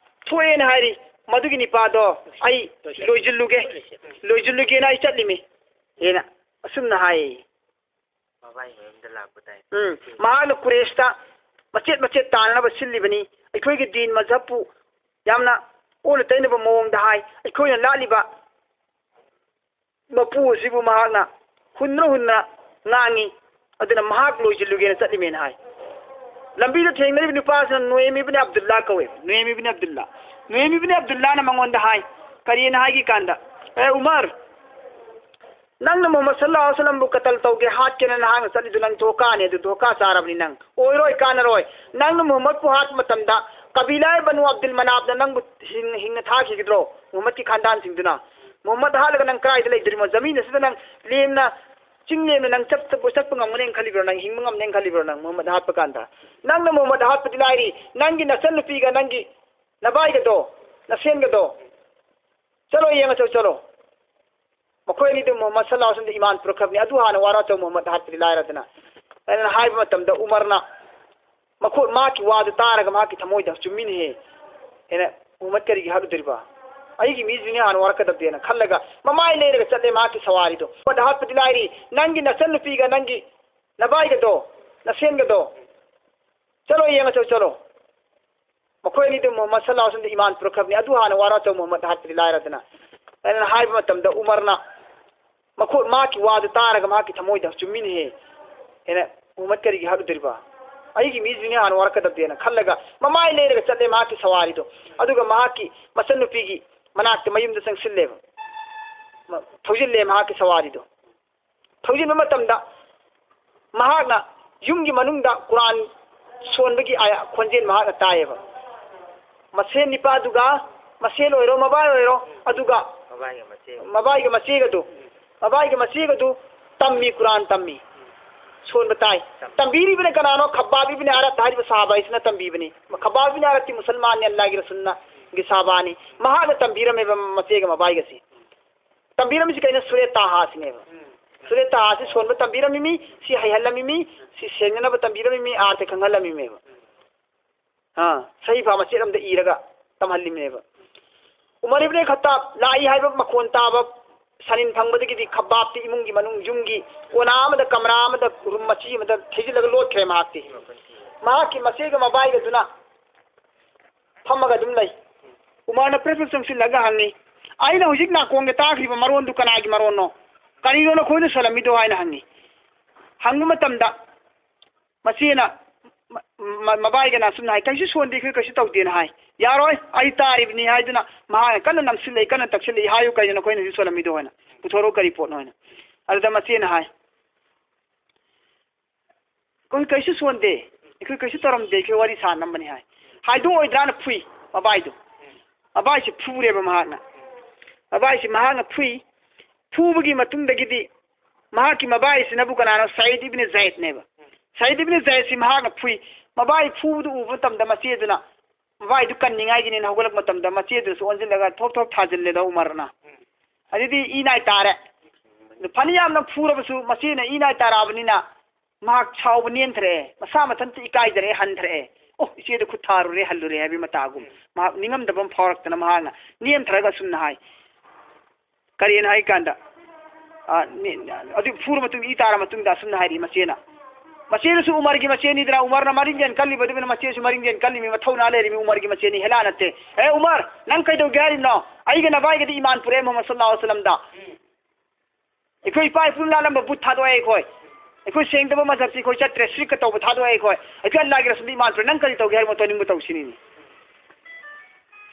ꯊꯣꯛꯑꯦꯅ ꯍꯥꯏꯔꯤ꯫ ꯃꯗꯨꯒꯤ ꯅꯨꯄꯥꯗꯣ ꯑꯩ ꯂꯣꯏꯁꯤꯜꯂꯨꯒꯦ, ꯂꯣꯏꯁꯤꯜꯂꯨꯒꯦꯅ ꯑꯩ ꯆꯠꯂꯤꯃꯤ" ꯍꯥꯏꯅ ꯑꯁꯨꯝꯅ ꯍꯥꯏ꯫ ꯃꯕꯥꯏ ꯃꯌꯨꯝꯗ ꯂꯥꯛꯄ ꯇꯥꯏ꯫ ꯎꯝ, ꯃꯍꯥꯛꯅ ꯀꯨꯔꯦꯁꯇ ꯃꯆꯦꯠ ꯃꯆꯦꯠ ꯇꯥꯅꯅꯕ ꯁꯤꯜꯂꯤꯕꯅꯤ꯫ ꯑꯩꯈꯣꯏꯒꯤ ꯗꯤꯟ ꯃꯖꯍꯕꯄꯨ ꯌꯥꯝꯅ ꯑꯣꯟꯅ ꯇꯩꯅꯕ ꯃꯑꯣꯡꯗ ꯍꯥꯏ꯫ ꯑꯩꯈꯣꯏꯅ ꯂꯥꯠꯂꯤꯕ ꯃꯄꯨ ꯑꯁꯤꯕꯨ ꯃꯍꯥꯛꯅ ꯍꯨꯟꯗ꯭ꯔ ꯍꯨꯟꯗ꯭ꯔ ꯉꯥꯡꯉꯤ꯫ ꯑꯗꯨꯅ ꯃꯍꯥꯛ ꯂꯣꯏꯁꯤꯜꯂꯨꯒꯦꯅ ꯆꯠꯂꯤꯃꯦꯅ ꯍꯥꯏ꯫ ꯂꯝꯕꯤꯗ ꯊꯦꯡꯅꯔꯤꯕ ꯅꯨꯄꯥꯁꯤꯅ ꯅꯨꯑꯦꯝ ꯏꯕꯅꯤ ꯑꯕꯗꯨꯜꯂꯥ ꯀꯧꯋꯦ꯫ ꯅꯨꯑꯦꯝ ꯏꯕꯅꯤ ꯑꯕꯗꯨꯜꯂꯥ꯫ ꯅꯨꯑꯦꯝ ꯏꯕꯅꯤ ꯑꯕꯗꯨꯜꯂꯥꯅ ꯃꯉꯣꯟꯗ ꯍꯥꯏ, ꯀꯔꯤꯅ ꯍꯥꯏꯒꯦ ꯀꯥꯟꯗ, "ꯑꯦ ꯎꯃꯔ, ꯅꯪꯅ ꯃꯨꯍꯝꯃꯗ ꯁꯜꯂꯜꯂꯥꯍꯨ ꯑꯂꯩꯍꯤ ꯋꯁꯜꯂꯝꯕꯨ ꯀꯇꯜ ꯇꯧꯒꯦ, ꯍꯥꯠꯀꯦꯅ ꯅꯍꯥꯛꯅ ꯆꯠꯂꯤꯗꯨ ꯅꯪ ꯙꯣꯀꯥꯅꯦ, ꯑꯗꯨ ꯙꯣꯀꯥ ꯆꯥꯔꯕꯅꯤ ꯅꯪ꯫ ꯑꯣꯏꯔꯣꯏ, ꯀꯥꯟꯅꯔꯣꯏ꯫ ꯅꯪꯅ ꯃꯨꯍꯝꯃꯗꯄꯨ ꯍꯥꯠꯄ ꯃꯇꯝꯗ ꯀꯕꯤꯂꯥ ꯕꯅꯨ ꯑꯕꯗꯨꯜ ꯃꯅꯥꯞꯅ ꯅꯪꯕꯨ ꯍꯤꯡ-, ꯍꯤꯡꯅ ꯊꯥꯈꯤꯒꯗ꯭ꯔꯣ? ꯃꯨꯍꯝꯃꯗꯀꯤ ꯈꯥꯟꯗꯥꯟꯁꯤꯡꯗꯨꯅ꯫ ꯃꯨꯍꯝꯃꯗ ꯍꯥꯠꯂꯒ ꯅꯪ ꯀꯗꯥꯏꯗ ꯂꯩꯗꯣꯔꯤꯃꯣ? ꯖꯃꯤꯟ ꯑꯁꯤꯗ ꯅꯪ ꯂꯦꯝꯅ, ꯆꯤꯡ ꯂꯦꯝꯅ ꯅꯪ ꯆꯠꯄ, ꯆꯠꯄ ꯉꯝꯒꯅꯦꯅ ꯈꯜꯂꯤꯕ꯭ꯔꯣ? ꯅꯪ ꯍꯤꯡꯕ ꯉꯝꯅꯦꯅ ꯈꯜꯂꯤꯕ꯭ꯔꯣ ꯅꯪ ꯃꯨꯍꯝꯃꯗ ꯍꯥꯠꯄ ꯀꯥꯟꯗ? ꯅꯪꯅ ꯃꯨꯍꯝꯃꯗ ꯍꯥꯠꯄꯗꯤ ꯂꯥꯏꯔꯤ, ꯅꯪꯒꯤ ꯅꯆꯟꯅꯨꯄꯤꯒ ꯅꯪꯒꯤ ꯅꯕꯥꯏꯒꯗꯣ, ꯅꯁꯦꯟꯒꯗꯣ, ꯆꯠꯂꯣ ꯌꯦꯡꯉꯁꯤ, ꯆꯠꯂꯣ꯫ ꯃꯈꯣꯏ ꯑꯅꯤꯗꯨ ꯃꯨꯍꯝꯃꯗ ꯁꯜꯂꯜꯂꯥꯍꯨ ꯑꯂꯩꯍꯤ ꯋꯁꯜꯂꯝꯗ ꯏꯃꯥꯟ ꯄꯨꯔꯛꯈ꯭ꯔꯕꯅꯤ꯫ ꯑꯗꯨ ꯍꯥꯟꯅ ꯋꯥꯔꯣ ꯆꯧ, ꯃꯨꯍꯝꯃꯗ ꯍꯥꯠꯄꯗꯤ ꯂꯥꯏꯔꯗꯅ" ꯍꯥꯏꯅ ꯍꯥꯏꯕ ꯃꯇꯝꯗ ꯎꯃꯔꯅ ꯃꯈꯣꯏ, ꯃꯍꯥꯛꯀꯤ ꯋꯥꯗꯨ ꯇꯥꯔꯒ ꯃꯍꯥꯛꯀꯤ ꯊꯃꯣꯏꯗ, "ꯆꯨꯝꯃꯤꯅꯦꯍꯦ, ꯑꯩꯅ ꯃꯨꯍꯝꯃꯗ ꯀꯔꯤꯒꯤ ꯍꯥꯠꯂꯨꯗꯣꯔꯤꯕ? ꯑꯩꯒꯤ ꯃꯤꯁꯤꯡꯅꯤ ꯍꯥꯟꯅ ꯋꯥꯔꯛꯀꯗꯕꯗꯦꯅ" ꯈꯜꯂꯒ ꯃꯃꯥꯏ ꯂꯩꯔꯒ ꯆꯠꯂꯦ ꯃꯍꯥꯛꯀꯤ ꯁꯋꯥꯔꯤꯗꯣ꯫ ꯃꯨꯍꯝꯃꯗ ꯍꯥꯠꯄꯗꯤ ꯂꯥꯏꯔꯤ, ꯅꯪꯒꯤ ꯅꯆꯟꯅꯨꯄꯤꯒ ꯅꯪꯒꯤ ꯅꯕꯥꯏꯒꯗꯣ, ꯅꯁꯦꯟꯒꯗꯣ, ꯆꯠꯂꯣ, ꯌꯦꯡꯉ ꯆꯠꯂꯣ, ꯆꯠꯂꯣ꯫ ꯃꯈꯣꯏ ꯑꯅꯤꯗꯨ ꯃꯨꯍꯝꯃꯗ ꯁꯜꯂꯥꯍꯨ ꯑꯂꯩꯍꯤ ꯋꯁꯜꯂꯝꯗ ꯏꯃꯥꯟ ꯄꯨꯔꯛꯈ꯭ꯔꯕꯅꯤ, ꯑꯗꯨ ꯍꯥꯟꯅ ꯋꯥꯔꯣ ꯆꯧ ꯃꯨꯍꯝꯃꯗ ꯍꯥꯠꯄꯗꯤ ꯂꯥꯏꯔꯗꯅ꯫ ꯑꯩꯅ ꯍꯥꯏꯕ ꯃꯇꯝꯗ ꯎꯃꯔꯅ ꯃꯈꯣꯏ, ꯃꯍꯥꯛꯀꯤ ꯋꯥꯗꯨ ꯇꯥꯔꯒ ꯃꯍꯥꯛꯀꯤ ꯊꯃꯣꯏꯗ, "ꯆꯨꯝꯃꯤꯅꯦꯍꯦ, ꯑꯩꯅ ꯃꯨꯍꯝꯃꯗ ꯀꯔꯤꯒꯤ ꯍꯥꯠꯂꯨꯗꯣꯔꯤꯕ? ꯑꯩꯒꯤ ꯃꯤꯗꯨꯅꯤ ꯍꯥꯟꯅ ꯋꯥꯔꯛꯀꯗꯕꯗꯦꯅ" ꯈꯜꯂꯒ ꯃꯃꯥꯏ ꯂꯩꯔꯒ ꯆꯠꯂꯦ ꯃꯍꯥꯛꯀꯤ ꯁꯋꯥꯔꯤꯗꯣ꯫ ꯑꯗꯨꯒ ꯃꯍꯥꯛꯀꯤ ꯃꯆꯟꯅꯨꯄꯤꯒꯤ ꯃꯅꯥꯛꯇ ꯃꯌꯨꯝꯗ ꯆꯪꯁꯤꯜꯂꯦꯕ꯫ ꯃ-, ꯊꯧꯖꯤꯜꯂꯦ ꯃꯍꯥꯛꯀꯤ ꯁꯋꯥꯔꯤꯗꯣ꯫ ꯊꯧꯖꯤꯟꯕ ꯃꯇꯝꯗ ꯃꯍꯥꯛꯅ ꯌꯨꯝꯒꯤ ꯃꯅꯨꯡꯗ ꯀꯨꯔꯥꯟ ꯁꯣꯟꯕꯒꯤ ꯑꯥꯌ-, ꯈꯣꯟꯖꯦꯜ ꯃꯍꯥꯛꯅ ꯇꯥꯏꯌꯦꯕ꯫ ꯃꯁꯦꯟ ꯅꯤꯄꯥꯗꯨꯒ, ꯃꯁꯦꯟ ꯑꯣꯏꯔꯣ, ꯃꯕꯥꯏ ꯑꯣꯏꯔꯣ, ꯑꯗꯨꯒ ꯃꯕꯥꯏꯒ ꯃꯆꯦꯒ꯫ ꯃꯕꯥꯏꯒ ꯃꯆꯦꯒꯗꯨ, ꯃꯕꯥꯏꯒ ꯃꯆꯦꯒꯗꯨ ꯇꯝꯃꯤ, ꯀꯨꯔꯥꯟ ꯇꯝꯃꯤ꯫ ꯁꯣꯟꯕ ꯇꯥꯏ꯫ ꯇꯝꯃꯤ꯫ ꯇꯝꯕꯤꯔꯤꯕꯅ ꯀꯅꯥꯅꯣ? ꯈꯕꯥꯕ ꯏꯕꯅ ꯑꯔꯠ ꯍꯥꯏꯔꯤꯕ ꯁꯍꯥꯕꯥ ꯍꯥꯏꯁꯤꯅ ꯇꯝꯕꯤꯕꯅꯤ꯫ ꯈꯕꯥꯕ ꯏꯕꯅ ꯑꯔꯠꯇꯤ ꯃꯨꯁꯜꯃꯥꯟꯅꯤ, ꯑꯜꯂꯥꯍꯒꯤ ꯔꯁꯨꯜꯅ ꯒꯤ ꯁꯍꯥꯕꯥꯅꯤ꯫ ꯃꯍꯥꯛꯅ ꯇꯝꯕꯤꯔꯝꯃꯦꯕ ꯃꯆꯦꯒ ꯃꯕꯥꯏꯒꯁꯤ꯫ ꯇꯝꯕꯤꯔꯝꯃꯤꯁꯤ ꯀꯩꯅꯣ? ꯁꯨꯔꯦ ꯇꯥꯍꯥꯁꯤꯅꯦꯕ꯫ ꯁꯨꯔꯦ ꯇꯥꯍꯥꯁꯤ ꯁꯣꯟꯕ ꯇꯝꯕꯤꯔꯝꯃꯤꯃꯤ, ꯁꯤ ꯍꯩꯍꯜꯂꯝꯃꯤꯃꯤ, ꯁꯤ ꯁꯦꯡꯅꯅꯕ ꯇꯝꯕꯤꯔꯝꯃꯤꯃꯤ, ꯑꯥꯔꯊ ꯈꯪꯍꯜꯂꯝꯃꯤꯃꯦꯕ꯫ ꯑꯥ, ꯁꯍꯤꯐꯥ ꯃꯆꯦꯠ ꯑꯃꯗ ꯏꯔꯒ ꯇꯝꯍꯜꯂꯤꯃꯦꯕ꯫ ꯎꯃꯔ ꯏꯕꯅꯦ ꯈꯠꯇꯥꯕ ꯂꯥꯛꯏ ꯍꯥꯏꯕ ꯃꯈꯣꯟ ꯇꯥꯕ ꯁꯅꯤꯟ ꯐꯪꯕꯗꯒꯤꯗꯤ ꯈꯕꯥꯕꯇꯤ ꯏꯃꯨꯡꯒꯤ ꯃꯅꯨꯡ ꯌꯨꯝꯒꯤ ꯀꯣꯅꯥ ꯑꯃꯗ, ꯀꯃꯔꯥ ꯑꯃꯗ, ꯔꯨꯝ ꯃꯆꯤ ꯑꯃꯗ ꯊꯩꯖꯤꯜꯂꯒ ꯂꯣꯠꯈ꯭ꯔꯦ ꯃꯍꯥꯛꯇꯤ꯫ ꯃꯍꯥꯛꯀꯤ ꯃꯆꯦꯒ ꯃꯕꯥꯏꯒꯗꯨꯅ ꯐꯝꯃꯒ ꯑꯗꯨꯝ ꯂꯩ꯫ ꯎꯃꯔꯅ ꯄ꯭ꯔꯦꯞ ꯄ꯭ꯔꯦꯞ ꯆꯪꯁꯤꯜꯂꯒ ꯍꯪꯉꯤ, "ꯑꯩꯅ ꯍꯧꯖꯤꯛ ꯅꯥꯀꯣꯡꯗ ꯇꯥꯈ꯭ꯔꯤꯕ ꯃꯔꯣꯟꯗꯨ ꯀꯅꯥꯒꯤ ꯃꯔꯣꯟꯅꯣ? ꯀꯔꯤꯅꯣ ꯅꯈꯣꯏꯅ ꯁꯣꯜꯂꯝꯃꯤꯗꯣ?" ꯍꯥꯏꯅ ꯍꯪꯉꯤ꯫ ꯍꯪꯕ ꯃꯇꯝꯗ ꯃꯆꯦꯅ, ꯃ-, ꯃ-, ꯃꯕꯥꯏꯒꯅ ꯑꯁꯨꯝꯅ ꯍꯥꯏ, "ꯀꯩꯁꯨ ꯁꯣꯟꯗꯦ, ꯑꯩꯈꯣꯏ ꯀꯩꯁꯨ ꯇꯧꯗꯦꯅ" ꯍꯥꯏ꯫ "ꯌꯥꯔꯣꯏ, ꯑꯩ ꯇꯥꯔꯤꯕꯅꯤ" ꯍꯥꯏꯗꯨꯅ ꯃꯍꯥꯛꯅ ꯀꯟꯅ ꯅꯝꯁꯤꯜꯂꯛꯏ, ꯀꯟꯅ ꯇꯛꯁꯤꯜꯂꯛꯏ, "ꯍꯥꯏꯌꯨ, ꯀꯩꯅꯣ ꯅꯈꯣꯏꯅ ꯍꯧꯖꯤꯛ ꯁꯣꯜꯂꯝꯃꯤꯗꯣ?" ꯍꯥꯏꯅ, "ꯄꯨꯊꯣꯔꯛꯎ, ꯀꯔꯤ ꯄꯣꯠꯅꯣ?" ꯍꯥꯏꯅ꯫ ꯑꯗꯨꯗ ꯃꯆꯦꯅ ꯍꯥꯏ, "ꯑꯩꯈꯣꯏ ꯀꯩꯁꯨ ꯁꯣꯟꯗꯦ, ꯑꯩꯈꯣꯏ ꯀꯩꯁꯨ ꯇꯧꯔꯝꯗꯦ, ꯑꯩꯈꯣꯏ ꯋꯥꯔꯤ ꯁꯥꯟꯅꯔꯝꯕꯅꯤ" ꯍꯥꯏ꯫ ꯍꯥꯏꯗꯣꯛꯑꯣꯏꯗ꯭ꯔꯥꯅ ꯐꯨꯏ ꯃꯕꯥꯏꯗꯣ꯫ ꯃꯕꯥꯏꯁꯦ ꯐꯨꯔꯦꯕ ꯃꯍꯥꯛꯅ꯫ ꯃꯕꯥꯏꯁꯤ ꯃꯍꯥꯛꯅ ꯐꯨꯏ꯫ ꯐꯨꯕꯒꯤ ꯃꯇꯨꯡꯗꯒꯤꯗꯤ ꯃꯍꯥꯛꯀꯤ ꯃꯕꯥꯏꯁꯤꯅꯕꯨ ꯀꯅꯥꯅꯣ? ꯁꯌꯤꯗ ꯏꯕꯅ ꯖꯌꯤꯗꯅꯦꯕ꯫ ꯁꯌꯤꯗ ꯏꯕꯅ ꯖꯌꯤꯗꯁꯤ ꯃꯍꯥꯛꯅ ꯐꯨꯏ꯫ ꯃꯕꯥꯏ ꯐꯨꯕꯗꯨ ꯎꯕ ꯃꯇꯝꯗ ꯃꯆꯦꯗꯨꯅ, ꯃꯕꯥꯏꯗꯨ ꯀꯟꯅꯤꯡꯉꯥꯏꯒꯤꯅꯦꯅ ꯍꯧꯒꯠꯂꯛꯄ ꯃꯇꯝꯗ ꯃꯆꯦꯗꯨꯁꯨ ꯑꯣꯟꯁꯤꯜꯂꯒ ꯊꯣꯛ ꯊꯣꯛ ꯊꯥꯖꯤꯜꯂꯦꯗꯣ ꯎꯃꯔꯅ꯫ ꯑꯗꯨꯗꯤ ꯏ ꯅꯥꯏ ꯇꯥꯔꯦ꯫ ꯐꯅ ꯌꯥꯝꯅ ꯐꯨꯔꯕꯁꯨ ꯃꯆꯦꯅ ꯏ ꯅꯥꯏ ꯇꯥꯔꯛꯑꯕꯅꯤꯅ ꯃꯍꯥꯛ ꯁꯥꯎꯕ ꯅꯦꯝꯊꯔꯛꯑꯦ, ꯃꯁꯥ ꯃꯊꯟꯇ ꯏꯀꯥꯏꯖꯔꯛꯑꯦ, ꯍꯟꯊꯔꯛꯑꯦ꯫ "ꯑꯣ, ꯏꯆꯦꯗ ꯈꯨꯠ ꯊꯥꯔꯨꯔꯦ, ꯍꯜꯂꯨꯔꯦ" ꯍꯥꯏꯕꯒꯤ ꯃꯇꯥꯒꯨꯝ꯫ ꯃꯍꯥꯛ ꯅꯤꯡꯉꯝꯗꯕ ꯑꯃ ꯐꯥꯎꯔꯛꯇꯅ ꯃꯍꯥꯛꯅ ꯅꯦꯝꯊꯔꯒ ꯑꯁꯨꯝꯅ ꯍꯥꯏ꯫ ꯀꯔꯤꯅꯣ ꯍꯥꯏ ꯀꯥꯟꯗ, ꯑ, ꯅꯦ-, ꯑꯗꯨ ꯐꯨꯔ ꯃꯇꯨꯡꯗ, ꯏ ꯇꯥꯔ ꯃꯇꯨꯡꯗ ꯑꯁꯨꯝꯅ ꯍꯥꯏꯔꯛꯏ ꯃꯆꯦꯅ, ꯃꯆꯦꯅꯁꯨ ꯎꯃꯔꯒꯤ ꯃꯆꯦꯅꯤꯗꯅ, ꯎꯃꯔꯅ ꯃꯔꯤꯡꯖꯦꯜ ꯀꯜꯂꯤꯕꯗꯨꯅ ꯃꯆꯦꯁꯨ ꯃꯔꯤꯡꯖꯦꯜ ꯀꯜꯂꯤꯃꯤ, ꯃꯊꯧꯅꯥ ꯂꯩꯔꯤꯃꯤ, ꯎꯃꯔꯒꯤ ꯃꯆꯦꯅꯤ, ꯍꯦꯂꯥ ꯅꯠꯇꯦ꯫ "ꯑꯦ ꯎꯃꯔ, ꯅꯪ ꯀꯩꯗꯧꯒꯦ ꯍꯥꯏꯔꯤꯕꯅꯣ? ꯑꯩꯒ ꯅꯕꯥꯏꯒꯗꯤ ꯏꯃꯥꯟ ꯄꯨꯔꯛꯑꯦ ꯃꯨꯍꯝꯃꯗ ꯁꯜꯂꯜꯂꯥꯍꯨ ꯑꯂꯩꯍꯤ ꯋꯁꯜꯂꯝꯗ꯫ ꯑꯩꯈꯣꯏ ꯏꯄꯥ ꯏꯄꯨꯅ ꯂꯥꯜꯂꯝꯕ ꯕꯨꯠ ꯊꯥꯗꯣꯛꯑꯦ ꯑꯩꯈꯣꯏ꯫ ꯑꯩꯈꯣꯏ ꯁꯦꯡꯗꯕ ꯃꯖꯍꯕꯁꯤ ꯑꯩꯈꯣꯏ ꯆꯠꯇ꯭ꯔꯦ, ꯁꯤꯔꯛꯀ ꯇꯧꯕ ꯊꯥꯗꯣꯛꯑꯦ ꯑꯩꯈꯣꯏ꯫ ꯑꯩꯈꯣꯏ ꯑꯜꯂꯥꯍꯒꯤ ꯔꯁꯨꯜꯗ ꯏꯃꯥꯟ ꯄꯨꯔꯛꯑꯦ, ꯅꯪ ꯀꯔꯤ ꯇꯧꯒꯦ ꯍꯥꯏꯔꯤꯕꯅꯣ? ꯇꯧꯅꯤꯡꯕ ꯇꯧꯁꯤꯅꯤꯅꯦ"꯫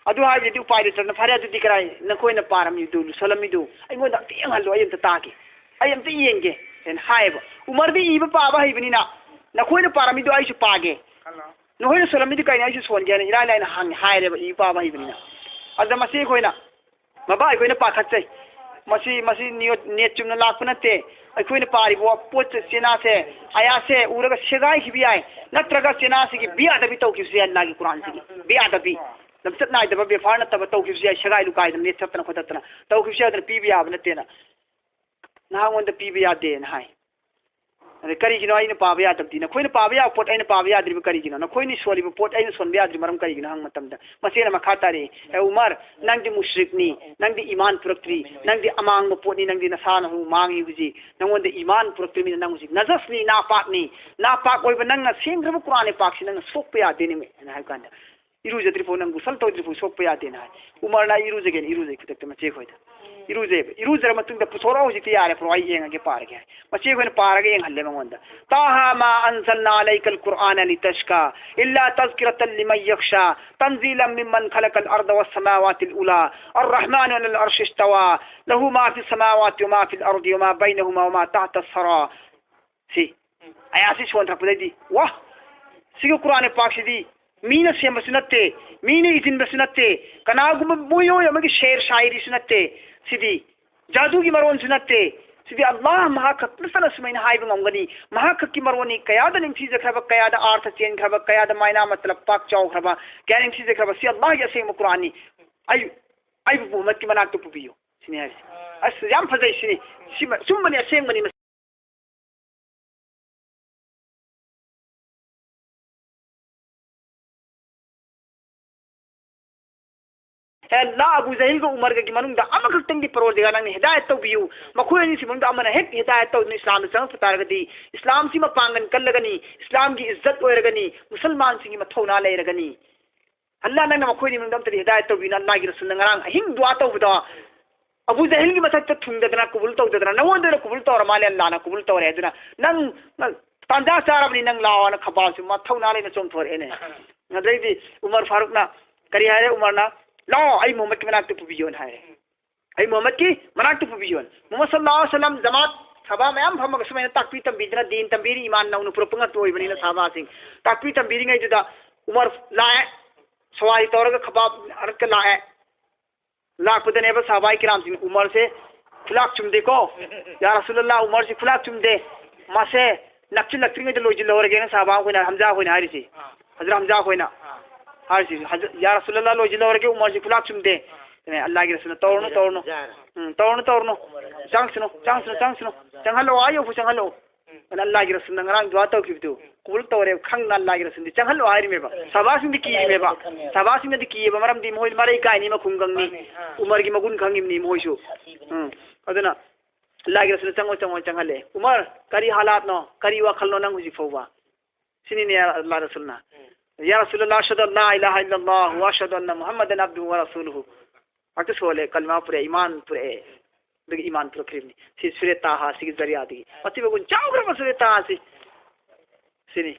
ꯑꯗꯨ ꯍꯥꯏꯕꯗꯨꯗꯤ ꯎꯄꯥꯏ ꯂꯩꯇ꯭ꯔꯕꯅ, "ꯐꯔꯦ ꯑꯗꯨꯗꯤ ꯀꯔꯥꯏ ꯅꯈꯣꯏꯅ ꯄꯥꯔꯝꯃꯤꯗꯨ, ꯂꯨꯁꯜꯂꯝꯃꯤꯗꯨ ꯑꯩꯉꯣꯟꯗ ꯑꯝꯇ ꯌꯦꯡꯍꯜꯂꯣ, ꯑꯩ ꯑꯝꯇ ꯇꯥꯒꯦ, ꯑꯩ ꯑꯝꯇ ꯌꯦꯡꯒꯦ" ꯍꯥꯏꯅ ꯍꯥꯏꯌꯦꯕ꯫ ꯎꯃꯔꯗꯤ ꯏꯕ ꯄꯥꯕ ꯍꯩꯕꯅꯤꯅ, "ꯅꯈꯣꯏꯅ ꯄꯥꯔꯝꯃꯤꯗꯨ ꯑꯩꯁꯨ ꯄꯥꯒꯦ, ꯅꯈꯣꯏꯅ ꯁꯣꯜꯂꯝꯃꯤꯗꯨ ꯀꯩꯅꯣ ꯑꯩꯁꯨ ꯁꯣꯟꯒꯦ" ꯍꯥꯏꯅ ꯏꯔꯥꯏ ꯂꯥꯏꯅ ꯍꯪꯉꯦ ꯍꯥꯏꯔꯦꯕ, ꯏꯕ ꯄꯥꯕ ꯍꯩꯕꯅꯤꯅ꯫ ꯑꯗꯨꯗ ꯃꯁꯤ ꯑꯩꯈꯣꯏꯅ, ꯕꯕꯥ, ꯑꯩꯈꯣꯏꯅ ꯄꯥꯈꯠꯆꯩ꯫ ꯃꯁꯤ, ꯃꯁꯤ ꯅꯤꯌꯣꯠ-, ꯅꯦꯠ ꯆꯨꯝꯅ ꯂꯥꯛꯄ ꯅꯠꯇꯦ꯫ ꯑꯩꯈꯣꯏꯅ ꯄꯥꯔꯤꯕ ꯄꯣꯠ ꯆꯦ-, ꯆꯦꯅꯥꯁꯦ, ꯑꯌꯥꯁꯦ ꯎꯔꯒ ꯁꯦꯒꯥꯏꯈꯤꯕ ꯌꯥꯏ, ꯅꯠꯇ꯭ꯔꯒ ꯆꯦꯅꯥꯁꯤꯒꯤ ꯕꯦꯑꯗꯕꯤ ꯇꯧꯈꯤꯕꯁꯨ ꯌꯥꯏ꯫ ꯑꯜꯂꯥꯍꯒꯤ ꯀꯨꯔꯥꯟꯁꯤꯒꯤ ꯕꯦꯑꯗꯕꯤ, ꯂꯝꯆꯠ ꯅꯥꯏꯗꯕ, ꯕꯦꯕꯥꯔ ꯅꯠꯇꯕ ꯇꯧꯈꯤꯕꯁꯨ ꯌꯥꯏ, ꯁꯦꯒꯥꯏ ꯂꯨꯀꯥꯏꯗꯅ, ꯅꯦꯠ ꯊꯠꯇꯅ ꯈꯣꯠꯇꯠꯇꯅ ꯇꯧꯈꯤꯕꯁꯨ ꯌꯥꯏ, ꯑꯗꯨꯅ ꯄꯤꯕ ꯌꯥꯕ ꯅꯠꯇꯦꯅ꯫ ꯅꯍꯥꯛꯉꯣꯟꯗ ꯄꯤꯕ ꯌꯥꯗꯦꯅ ꯍꯥꯏ꯫ ꯑꯗ ꯀꯔꯤꯒꯤꯅꯣ ꯑꯩꯅ ꯄꯥꯕ ꯌꯥꯗꯕꯗꯤ? ꯅꯈꯣꯏꯅ ꯄꯥꯕ ꯌꯥꯕ ꯄꯣꯠ ꯑꯩꯅ ꯄꯥꯕ ꯌꯥꯗ꯭ꯔꯤꯕ ꯀꯔꯤꯒꯤꯅꯣ? ꯅꯈꯣꯏꯅ ꯁꯣꯜꯂꯤꯕ ꯄꯣꯠ ꯑꯩꯅ ꯁꯣꯟꯕ ꯌꯥꯗ꯭ꯔꯤ ꯃꯔꯝ ꯀꯔꯤꯒꯤꯅꯣ ꯍꯪꯕ ꯃꯇꯝꯗ, ꯃꯆꯦꯅ ꯃꯈꯥ ꯇꯥꯔꯛꯏ, "ꯑꯦ ꯎꯃꯔ, ꯅꯪꯗꯤ ꯃꯨꯁ꯭ꯔꯤꯛꯅꯤ, ꯅꯪꯗꯤ ꯏꯃꯥꯟ ꯄꯨꯔꯛꯇ꯭ꯔꯤ, ꯅꯪꯗꯤ ꯑꯃꯥꯡꯕ ꯄꯣꯠꯅꯤ, ꯅꯪꯗꯤ ꯅꯁꯥꯅ ꯍꯧꯖꯤꯛ ꯃꯥꯡꯉꯤ ꯍꯧꯖꯤꯛ, ꯅꯪꯉꯣꯟꯗ ꯏꯃꯥꯟ ꯄꯨꯔꯛꯇ꯭ꯔꯤꯕꯅꯤꯅ ꯅꯪ ꯍꯧꯖꯤꯛ ꯅꯖꯁꯅꯤ, ꯅꯥꯄꯥꯛꯅꯤ, ꯅꯥꯄꯥꯛ ꯑꯣꯏꯕ ꯅꯪꯅ ꯁꯦꯡꯈ꯭ꯔꯕ ꯀꯨꯔꯥꯟ ꯄꯥꯛꯁꯤ ꯅꯪꯅ ꯁꯣꯛꯄ ꯌꯥꯗꯦ" ꯅꯦꯃꯦ ꯍꯥꯏꯅ ꯍꯥꯏꯕ ꯀꯥꯟꯗ, "ꯏꯔꯨꯖꯗ꯭ꯔꯤꯐꯥꯎ, ꯅꯪ ꯒꯨꯁꯜ ꯇꯧꯗ꯭ꯔꯤꯐꯥꯎ ꯁꯣꯛꯄ ꯌꯥꯗꯦꯅ" ꯍꯥꯏ꯫ ꯎꯃꯔꯅ, "ꯑꯩ ꯏꯔꯨꯖꯒꯦꯅ" ꯏꯔꯨꯖꯩ ꯈꯨꯗꯛꯇ ꯃꯆꯦ ꯈꯣꯏꯗ꯫ ꯏꯔꯨꯖꯩꯕ꯫ "ꯏꯔꯨꯖꯔ ꯃꯇꯨꯡꯗ ꯄꯨꯊꯣꯔꯛꯑꯣ ꯍꯧꯖꯤꯛꯇꯤ ꯌꯥꯔꯦ, ꯄꯨꯔꯛꯑꯣ, ꯑꯩ ꯌꯦꯡꯉꯒꯦ, ꯄꯥꯔꯒꯦ" ꯍꯥꯏ꯫ ꯃꯆꯦ ꯈꯣꯏꯅ ꯄꯥꯔꯒ ꯌꯦꯡꯍꯜꯂꯦ ꯃꯉꯣꯟꯗ꯫ "طه ما أنزلنا عليك القرآن لتشقى إلا تذكرة لمن يخشى تنزيلا ممن خلق الأرض والسماوات العلى الرحمن على العرش استوى له ما في السماوات وما في الأرض وما بينهما وما تحت الثرى" ꯁꯤ꯫ ꯑꯌꯥꯁꯤ ꯁꯣꯟꯊꯔꯛꯄꯗꯩꯗꯤ, ꯋꯥ! ꯁꯤꯒꯤ ꯀꯨꯔꯥꯟ ꯄꯥꯛꯁꯤꯗꯤ ꯃꯤꯅ ꯁꯦꯝꯕꯁꯨ ꯅꯠꯇꯦ, ꯃꯤꯅ ꯏꯁꯤꯟꯕꯁꯨ ꯅꯠꯇꯦ, ꯀꯅꯥꯒꯨꯝꯕ ꯃꯤꯑꯣꯏ ꯑꯃꯒꯤ ꯁꯦꯔ ꯁꯥꯏꯔꯤꯁꯨ ꯅꯠꯇꯦ, ꯁꯤꯗꯤ ꯖꯥꯗꯨꯒꯤ ꯃꯔꯣꯟꯁꯨ ꯅꯠꯇꯦ, ꯁꯤꯗꯤ ꯑꯜꯂꯥꯍ ꯃꯍꯥꯛ ꯈꯛ ꯅꯠꯇꯅ ꯁꯨꯃꯥꯏꯅ ꯍꯥꯏꯕ ꯉꯝꯒꯅꯤ, ꯃꯍꯥꯛ ꯈꯛꯀꯤ ꯃꯔꯣꯟꯅꯤ, ꯀꯌꯥꯗ ꯅꯤꯡꯊꯤꯖꯈ꯭ꯔꯕ, ꯀꯌꯥꯗ ꯑꯥꯔꯊ ꯆꯦꯟꯈ꯭ꯔꯕ, ꯀꯌꯥꯗ ꯃꯥꯏꯅꯥ ꯃꯇꯂꯕ ꯄꯥꯛ ꯆꯥꯎꯈ꯭ꯔꯕ, ꯀꯌꯥ ꯅꯤꯡꯊꯤꯖꯈ꯭ꯔꯕ, ꯁꯤ ꯑꯜꯂꯥꯍꯒꯤ ꯑꯁꯦꯡꯕ ꯀꯨꯔꯥꯟꯅꯤ꯫ ꯑꯩ, ꯑꯩꯕꯨ ꯃꯨꯍꯝꯃꯗꯀꯤ ꯃꯅꯥꯛꯇ ꯄꯨꯕꯤꯌꯨ꯫ ꯁꯤꯅꯤ ꯍꯥꯏꯔꯤꯁꯦ꯫ ꯑꯁ, ꯌꯥꯝ ꯐꯖꯩ ꯁꯤꯅꯤ꯫ ꯁꯤꯃ ꯑꯆꯨꯝꯕꯅꯤ, ꯑꯁꯦꯡꯕꯅꯤ꯫ ꯑꯜꯂꯥꯍ, ꯑꯕꯨ ꯖꯍꯤꯜꯒ ꯎꯃꯔꯒꯒꯤ ꯃꯅꯨꯡꯗ ꯑꯃꯈꯛꯇꯪꯗꯤ ꯄꯔꯣꯔꯗꯤꯒꯥꯔ ꯅꯪꯅ ꯍꯤꯗꯥꯌꯠ ꯇꯧꯕꯤꯌꯨ꯫ ꯃꯈꯣꯏ ꯑꯅꯤꯁꯤ ꯃꯅꯨꯡꯗ ꯑꯃꯅ ꯍꯦꯛ ꯍꯤꯗꯥꯌꯠ ꯇꯧꯗꯨꯅ ꯏꯁꯂꯥꯝꯗ ꯆꯪꯉꯛꯄ ꯇꯥꯔꯒꯗꯤ, ꯏꯁꯂꯥꯝꯁꯤ ꯃꯄꯥꯡꯒꯜ ꯀꯜꯂꯒꯅꯤ, ꯏꯁꯂꯥꯝꯒꯤ ꯏꯖꯠ ꯑꯣꯏꯔꯒꯅꯤ, ꯃꯨꯁꯜꯃꯥꯟꯁꯤꯡꯒꯤ ꯃꯊꯧꯅꯥ ꯂꯩꯔꯒꯅꯤ꯫ ꯑꯜꯂꯥꯍ, ꯅꯪꯅ ꯃꯈꯣꯏ ꯑꯅꯤ ꯃꯅꯨꯡꯗ ꯑꯝꯇꯗꯤ ꯍꯤꯗꯥꯌꯠ ꯇꯧꯕꯤꯌꯨꯅ ꯑꯜꯂꯥꯍꯒꯤ ꯔꯁꯨꯜꯅ ꯉꯔꯥꯡ ꯑꯍꯤꯡ ꯗꯨꯋꯥ ꯇꯧꯕꯗꯣ, ꯑꯕꯨ ꯖꯍꯤꯜꯒꯤ ꯃꯊꯛꯇ ꯊꯨꯡꯗꯗꯅ ꯀꯨꯕꯨꯜ ꯇꯧꯗꯗꯅ, ꯅꯉꯣꯟꯗ ꯑꯣꯏꯅ ꯀꯨꯕꯨꯜ ꯇꯧꯔ ꯃꯥꯜꯂꯦ, ꯑꯜꯂꯥꯍꯅ ꯀꯨꯕꯨꯜ ꯇꯧꯔꯦ꯫ ꯑꯗꯨꯅ ꯅꯪ, ꯅꯪ ꯇꯥꯟꯖꯥ ꯆꯥꯔꯕꯅꯤ, ꯅꯪ ꯂꯥꯛꯑꯣꯅ ꯈꯕꯥꯕꯁꯤ ꯃꯊꯧꯅꯥ ꯂꯩꯅ ꯆꯣꯡꯊꯣꯔꯛꯑꯦꯅꯦ꯫ ꯑꯗꯩꯗꯤ ꯎꯃꯔ ꯐꯥꯔꯨꯛꯅ ꯀꯔꯤ ꯍꯥꯏꯔꯦ? ꯎꯃꯔꯅ, "ꯂꯥꯛꯑꯣ, ꯑꯩ ꯃꯨꯍꯝꯃꯗꯀꯤ ꯃꯅꯥꯛꯇ ꯄꯨꯕꯤꯌꯣꯅ" ꯍꯥꯏꯔꯦ꯫ "ꯑꯩ ꯃꯨꯍꯝꯃꯗꯀꯤ ꯃꯅꯥꯛꯇ ꯄꯨꯕꯤꯌꯣꯅ"꯫ ꯃꯨꯍꯝꯃꯗ ꯁꯜꯂꯜꯂꯥꯍꯨ ꯑꯂꯩꯍꯤ ꯋꯁꯜꯂꯝ ꯖꯃꯥꯠ ꯁꯍꯥꯕꯥ ꯃꯌꯥꯝ ꯐꯝꯃꯒ ꯁꯨꯃꯥꯏꯅ ꯇꯥꯛꯄꯤ ꯇꯝꯕꯤꯗꯅ, ꯗꯤꯟ ꯇꯝꯕꯤꯔꯤ, ꯏꯃꯥꯟ ꯅꯧꯅ ꯄꯨꯔꯛꯄ ꯉꯥꯛꯇ ꯑꯣꯏꯕꯅꯤꯅ ꯁꯍꯥꯕꯥꯁꯤꯡ ꯇꯥꯛꯄꯤ ꯇꯝꯕꯤꯔꯤꯉꯩꯗꯨꯗ ꯎꯃꯔ ꯂꯥꯛꯑꯦ, ꯁꯋꯥꯔꯤ ꯇꯧꯔꯒ ꯈꯕꯥꯕ ꯑꯔꯛꯇ ꯂꯥꯛꯑꯦ꯫ ꯂꯥꯛꯄꯗꯅꯦꯕ ꯁꯍꯥꯕꯥꯏ ꯀꯤꯔꯥꯝꯁꯤꯡ ꯎꯃꯔꯁꯦ ꯈꯨꯂꯥꯛ ꯆꯨꯝꯗꯦꯀꯣ꯫ "ꯌꯥ ꯔꯁꯨꯂꯜꯂꯥꯍ, ꯎꯃꯔꯁꯤ ꯈꯨꯂꯥꯛ ꯆꯨꯝꯗꯦ, ꯃꯥꯁꯦ ꯅꯛꯁꯤꯜꯂꯛꯇ꯭ꯔꯤꯉꯩꯗ ꯂꯣꯏꯁꯤꯜꯍꯧꯔꯒꯦꯅ" ꯁꯍꯥꯕꯥ ꯑꯩꯈꯣꯏꯅ, ꯍꯝꯖꯥ ꯑꯩꯈꯣꯏꯅ ꯍꯥꯏꯔꯤꯁꯤ, ꯍꯖꯔꯠ ꯍꯝꯖꯥ ꯑꯩꯈꯣꯏꯅ ꯍꯥꯏꯔꯤꯁꯤ, "ꯍꯖ-, ꯌꯥ ꯔꯁꯨꯂꯜꯂꯥꯍ, ꯂꯣꯏꯁꯤꯜꯍꯧꯔꯒꯦ, ꯎꯃꯔꯁꯤ ꯈꯨꯂꯥꯛ ꯆꯨꯝꯗꯦ"꯫ ꯑꯗꯨꯅꯦ ꯑꯜꯂꯥꯍꯒꯤ ꯔꯁꯨꯜꯅ, "ꯇꯧꯔꯨꯅꯨ, ꯇꯧꯔꯨꯅꯨ, ꯎꯝ, ꯇꯧꯔꯨꯅꯨ, ꯇꯧꯔꯨꯅꯨ, ꯆꯪꯁꯅꯨ, ꯆꯪꯁꯅꯨ, ꯆꯪꯁꯅꯨ, ꯆꯪꯍꯜꯂꯣ, ꯑꯥ ꯌꯧꯐꯥꯎ ꯆꯪꯍꯜꯂꯣ"꯫ ꯑꯗꯨꯅ ꯑꯜꯂꯥꯍꯒꯤ ꯔꯁꯨꯜꯅ ꯉꯔꯥꯡ ꯗꯨꯋꯥ ꯇꯧꯈꯤꯕꯗꯨ ꯀꯕꯨꯜ ꯇꯧꯔꯦ ꯈꯪꯅ ꯑꯜꯂꯥꯍꯒꯤ ꯔꯁꯨꯜꯗꯤ ꯆꯪꯍꯜꯂꯣ ꯍꯥꯏꯔꯤꯃꯦꯕ꯫ ꯁꯍꯥꯕꯥꯁꯤꯡꯗꯤ ꯀꯤꯔꯤꯃꯦꯕ꯫ ꯁꯍꯥꯕꯥꯁꯤꯡꯅꯗꯤ ꯀꯤꯌꯦꯕ, ꯃꯔꯝꯗꯤ ꯃꯣꯏ ꯃꯔꯩ ꯀꯥꯏꯅꯤ, ꯃꯈꯨꯝ ꯈꯪꯅꯤ꯫ ꯎꯃꯔꯒꯤ ꯃꯒꯨꯟ ꯈꯪꯉꯤꯕꯅꯤ ꯃꯣꯏꯁꯨ꯫ ꯎꯝ꯫ ꯑꯗꯨꯅ ꯑꯜꯂꯥꯍꯒꯤ ꯔꯁꯨꯜꯅ "ꯆꯪꯉꯣ, ꯆꯪꯉꯣ" ꯍꯥꯏꯅ ꯆꯪꯍꯜꯂꯦ꯫ "ꯎꯃꯔ, ꯀꯔꯤ ꯍꯥꯂꯥꯠꯅꯣ? ꯀꯔꯤ ꯋꯥꯈꯜꯅꯣ ꯅꯪ ꯍꯧꯖꯤꯛ ꯐꯥꯎꯕ?" ꯁꯤꯅꯤꯅꯦ ꯑꯜꯂꯥꯍ ꯔꯁꯨꯜꯅ꯫ "ꯌꯥ ꯔꯁꯨꯂꯜꯂꯥꯍ, ꯑꯁꯍꯗꯨ ꯑꯜꯂꯥ ꯏꯂꯥꯍ ꯏꯜꯂꯜꯂꯥꯍ ꯋꯥ ꯑꯁꯍꯗꯨ ꯑꯟꯅ ꯃꯨꯍꯝꯃꯗꯟ ꯑꯕꯗꯨꯍꯨ ꯋꯥ ꯔꯁꯨꯂꯨꯍꯨ"꯫ ꯉꯥꯛꯇ ꯁꯣꯜꯂꯦ, ꯀꯂꯃꯥ ꯄꯨꯔꯛꯑꯦ, ꯏꯃꯥꯟ ꯄꯨꯔꯛꯑꯦ꯫ ꯑꯗꯨꯒꯤ ꯏꯃꯥꯟ ꯄꯨꯔꯛꯈ꯭ꯔꯤꯕꯅꯤ꯫ ꯁꯤ ꯁꯨꯔꯦ ꯇꯥꯍꯥꯁꯤꯒꯤ ꯖꯔꯤꯌꯥꯗꯒꯤ꯫ ꯃꯁꯤ ꯃꯒꯨꯟ ꯆꯥꯎꯈ꯭ꯔꯕ ꯁꯨꯔꯦ ꯇꯥꯍꯥꯁꯤ꯫ ꯁꯤꯅꯤ꯫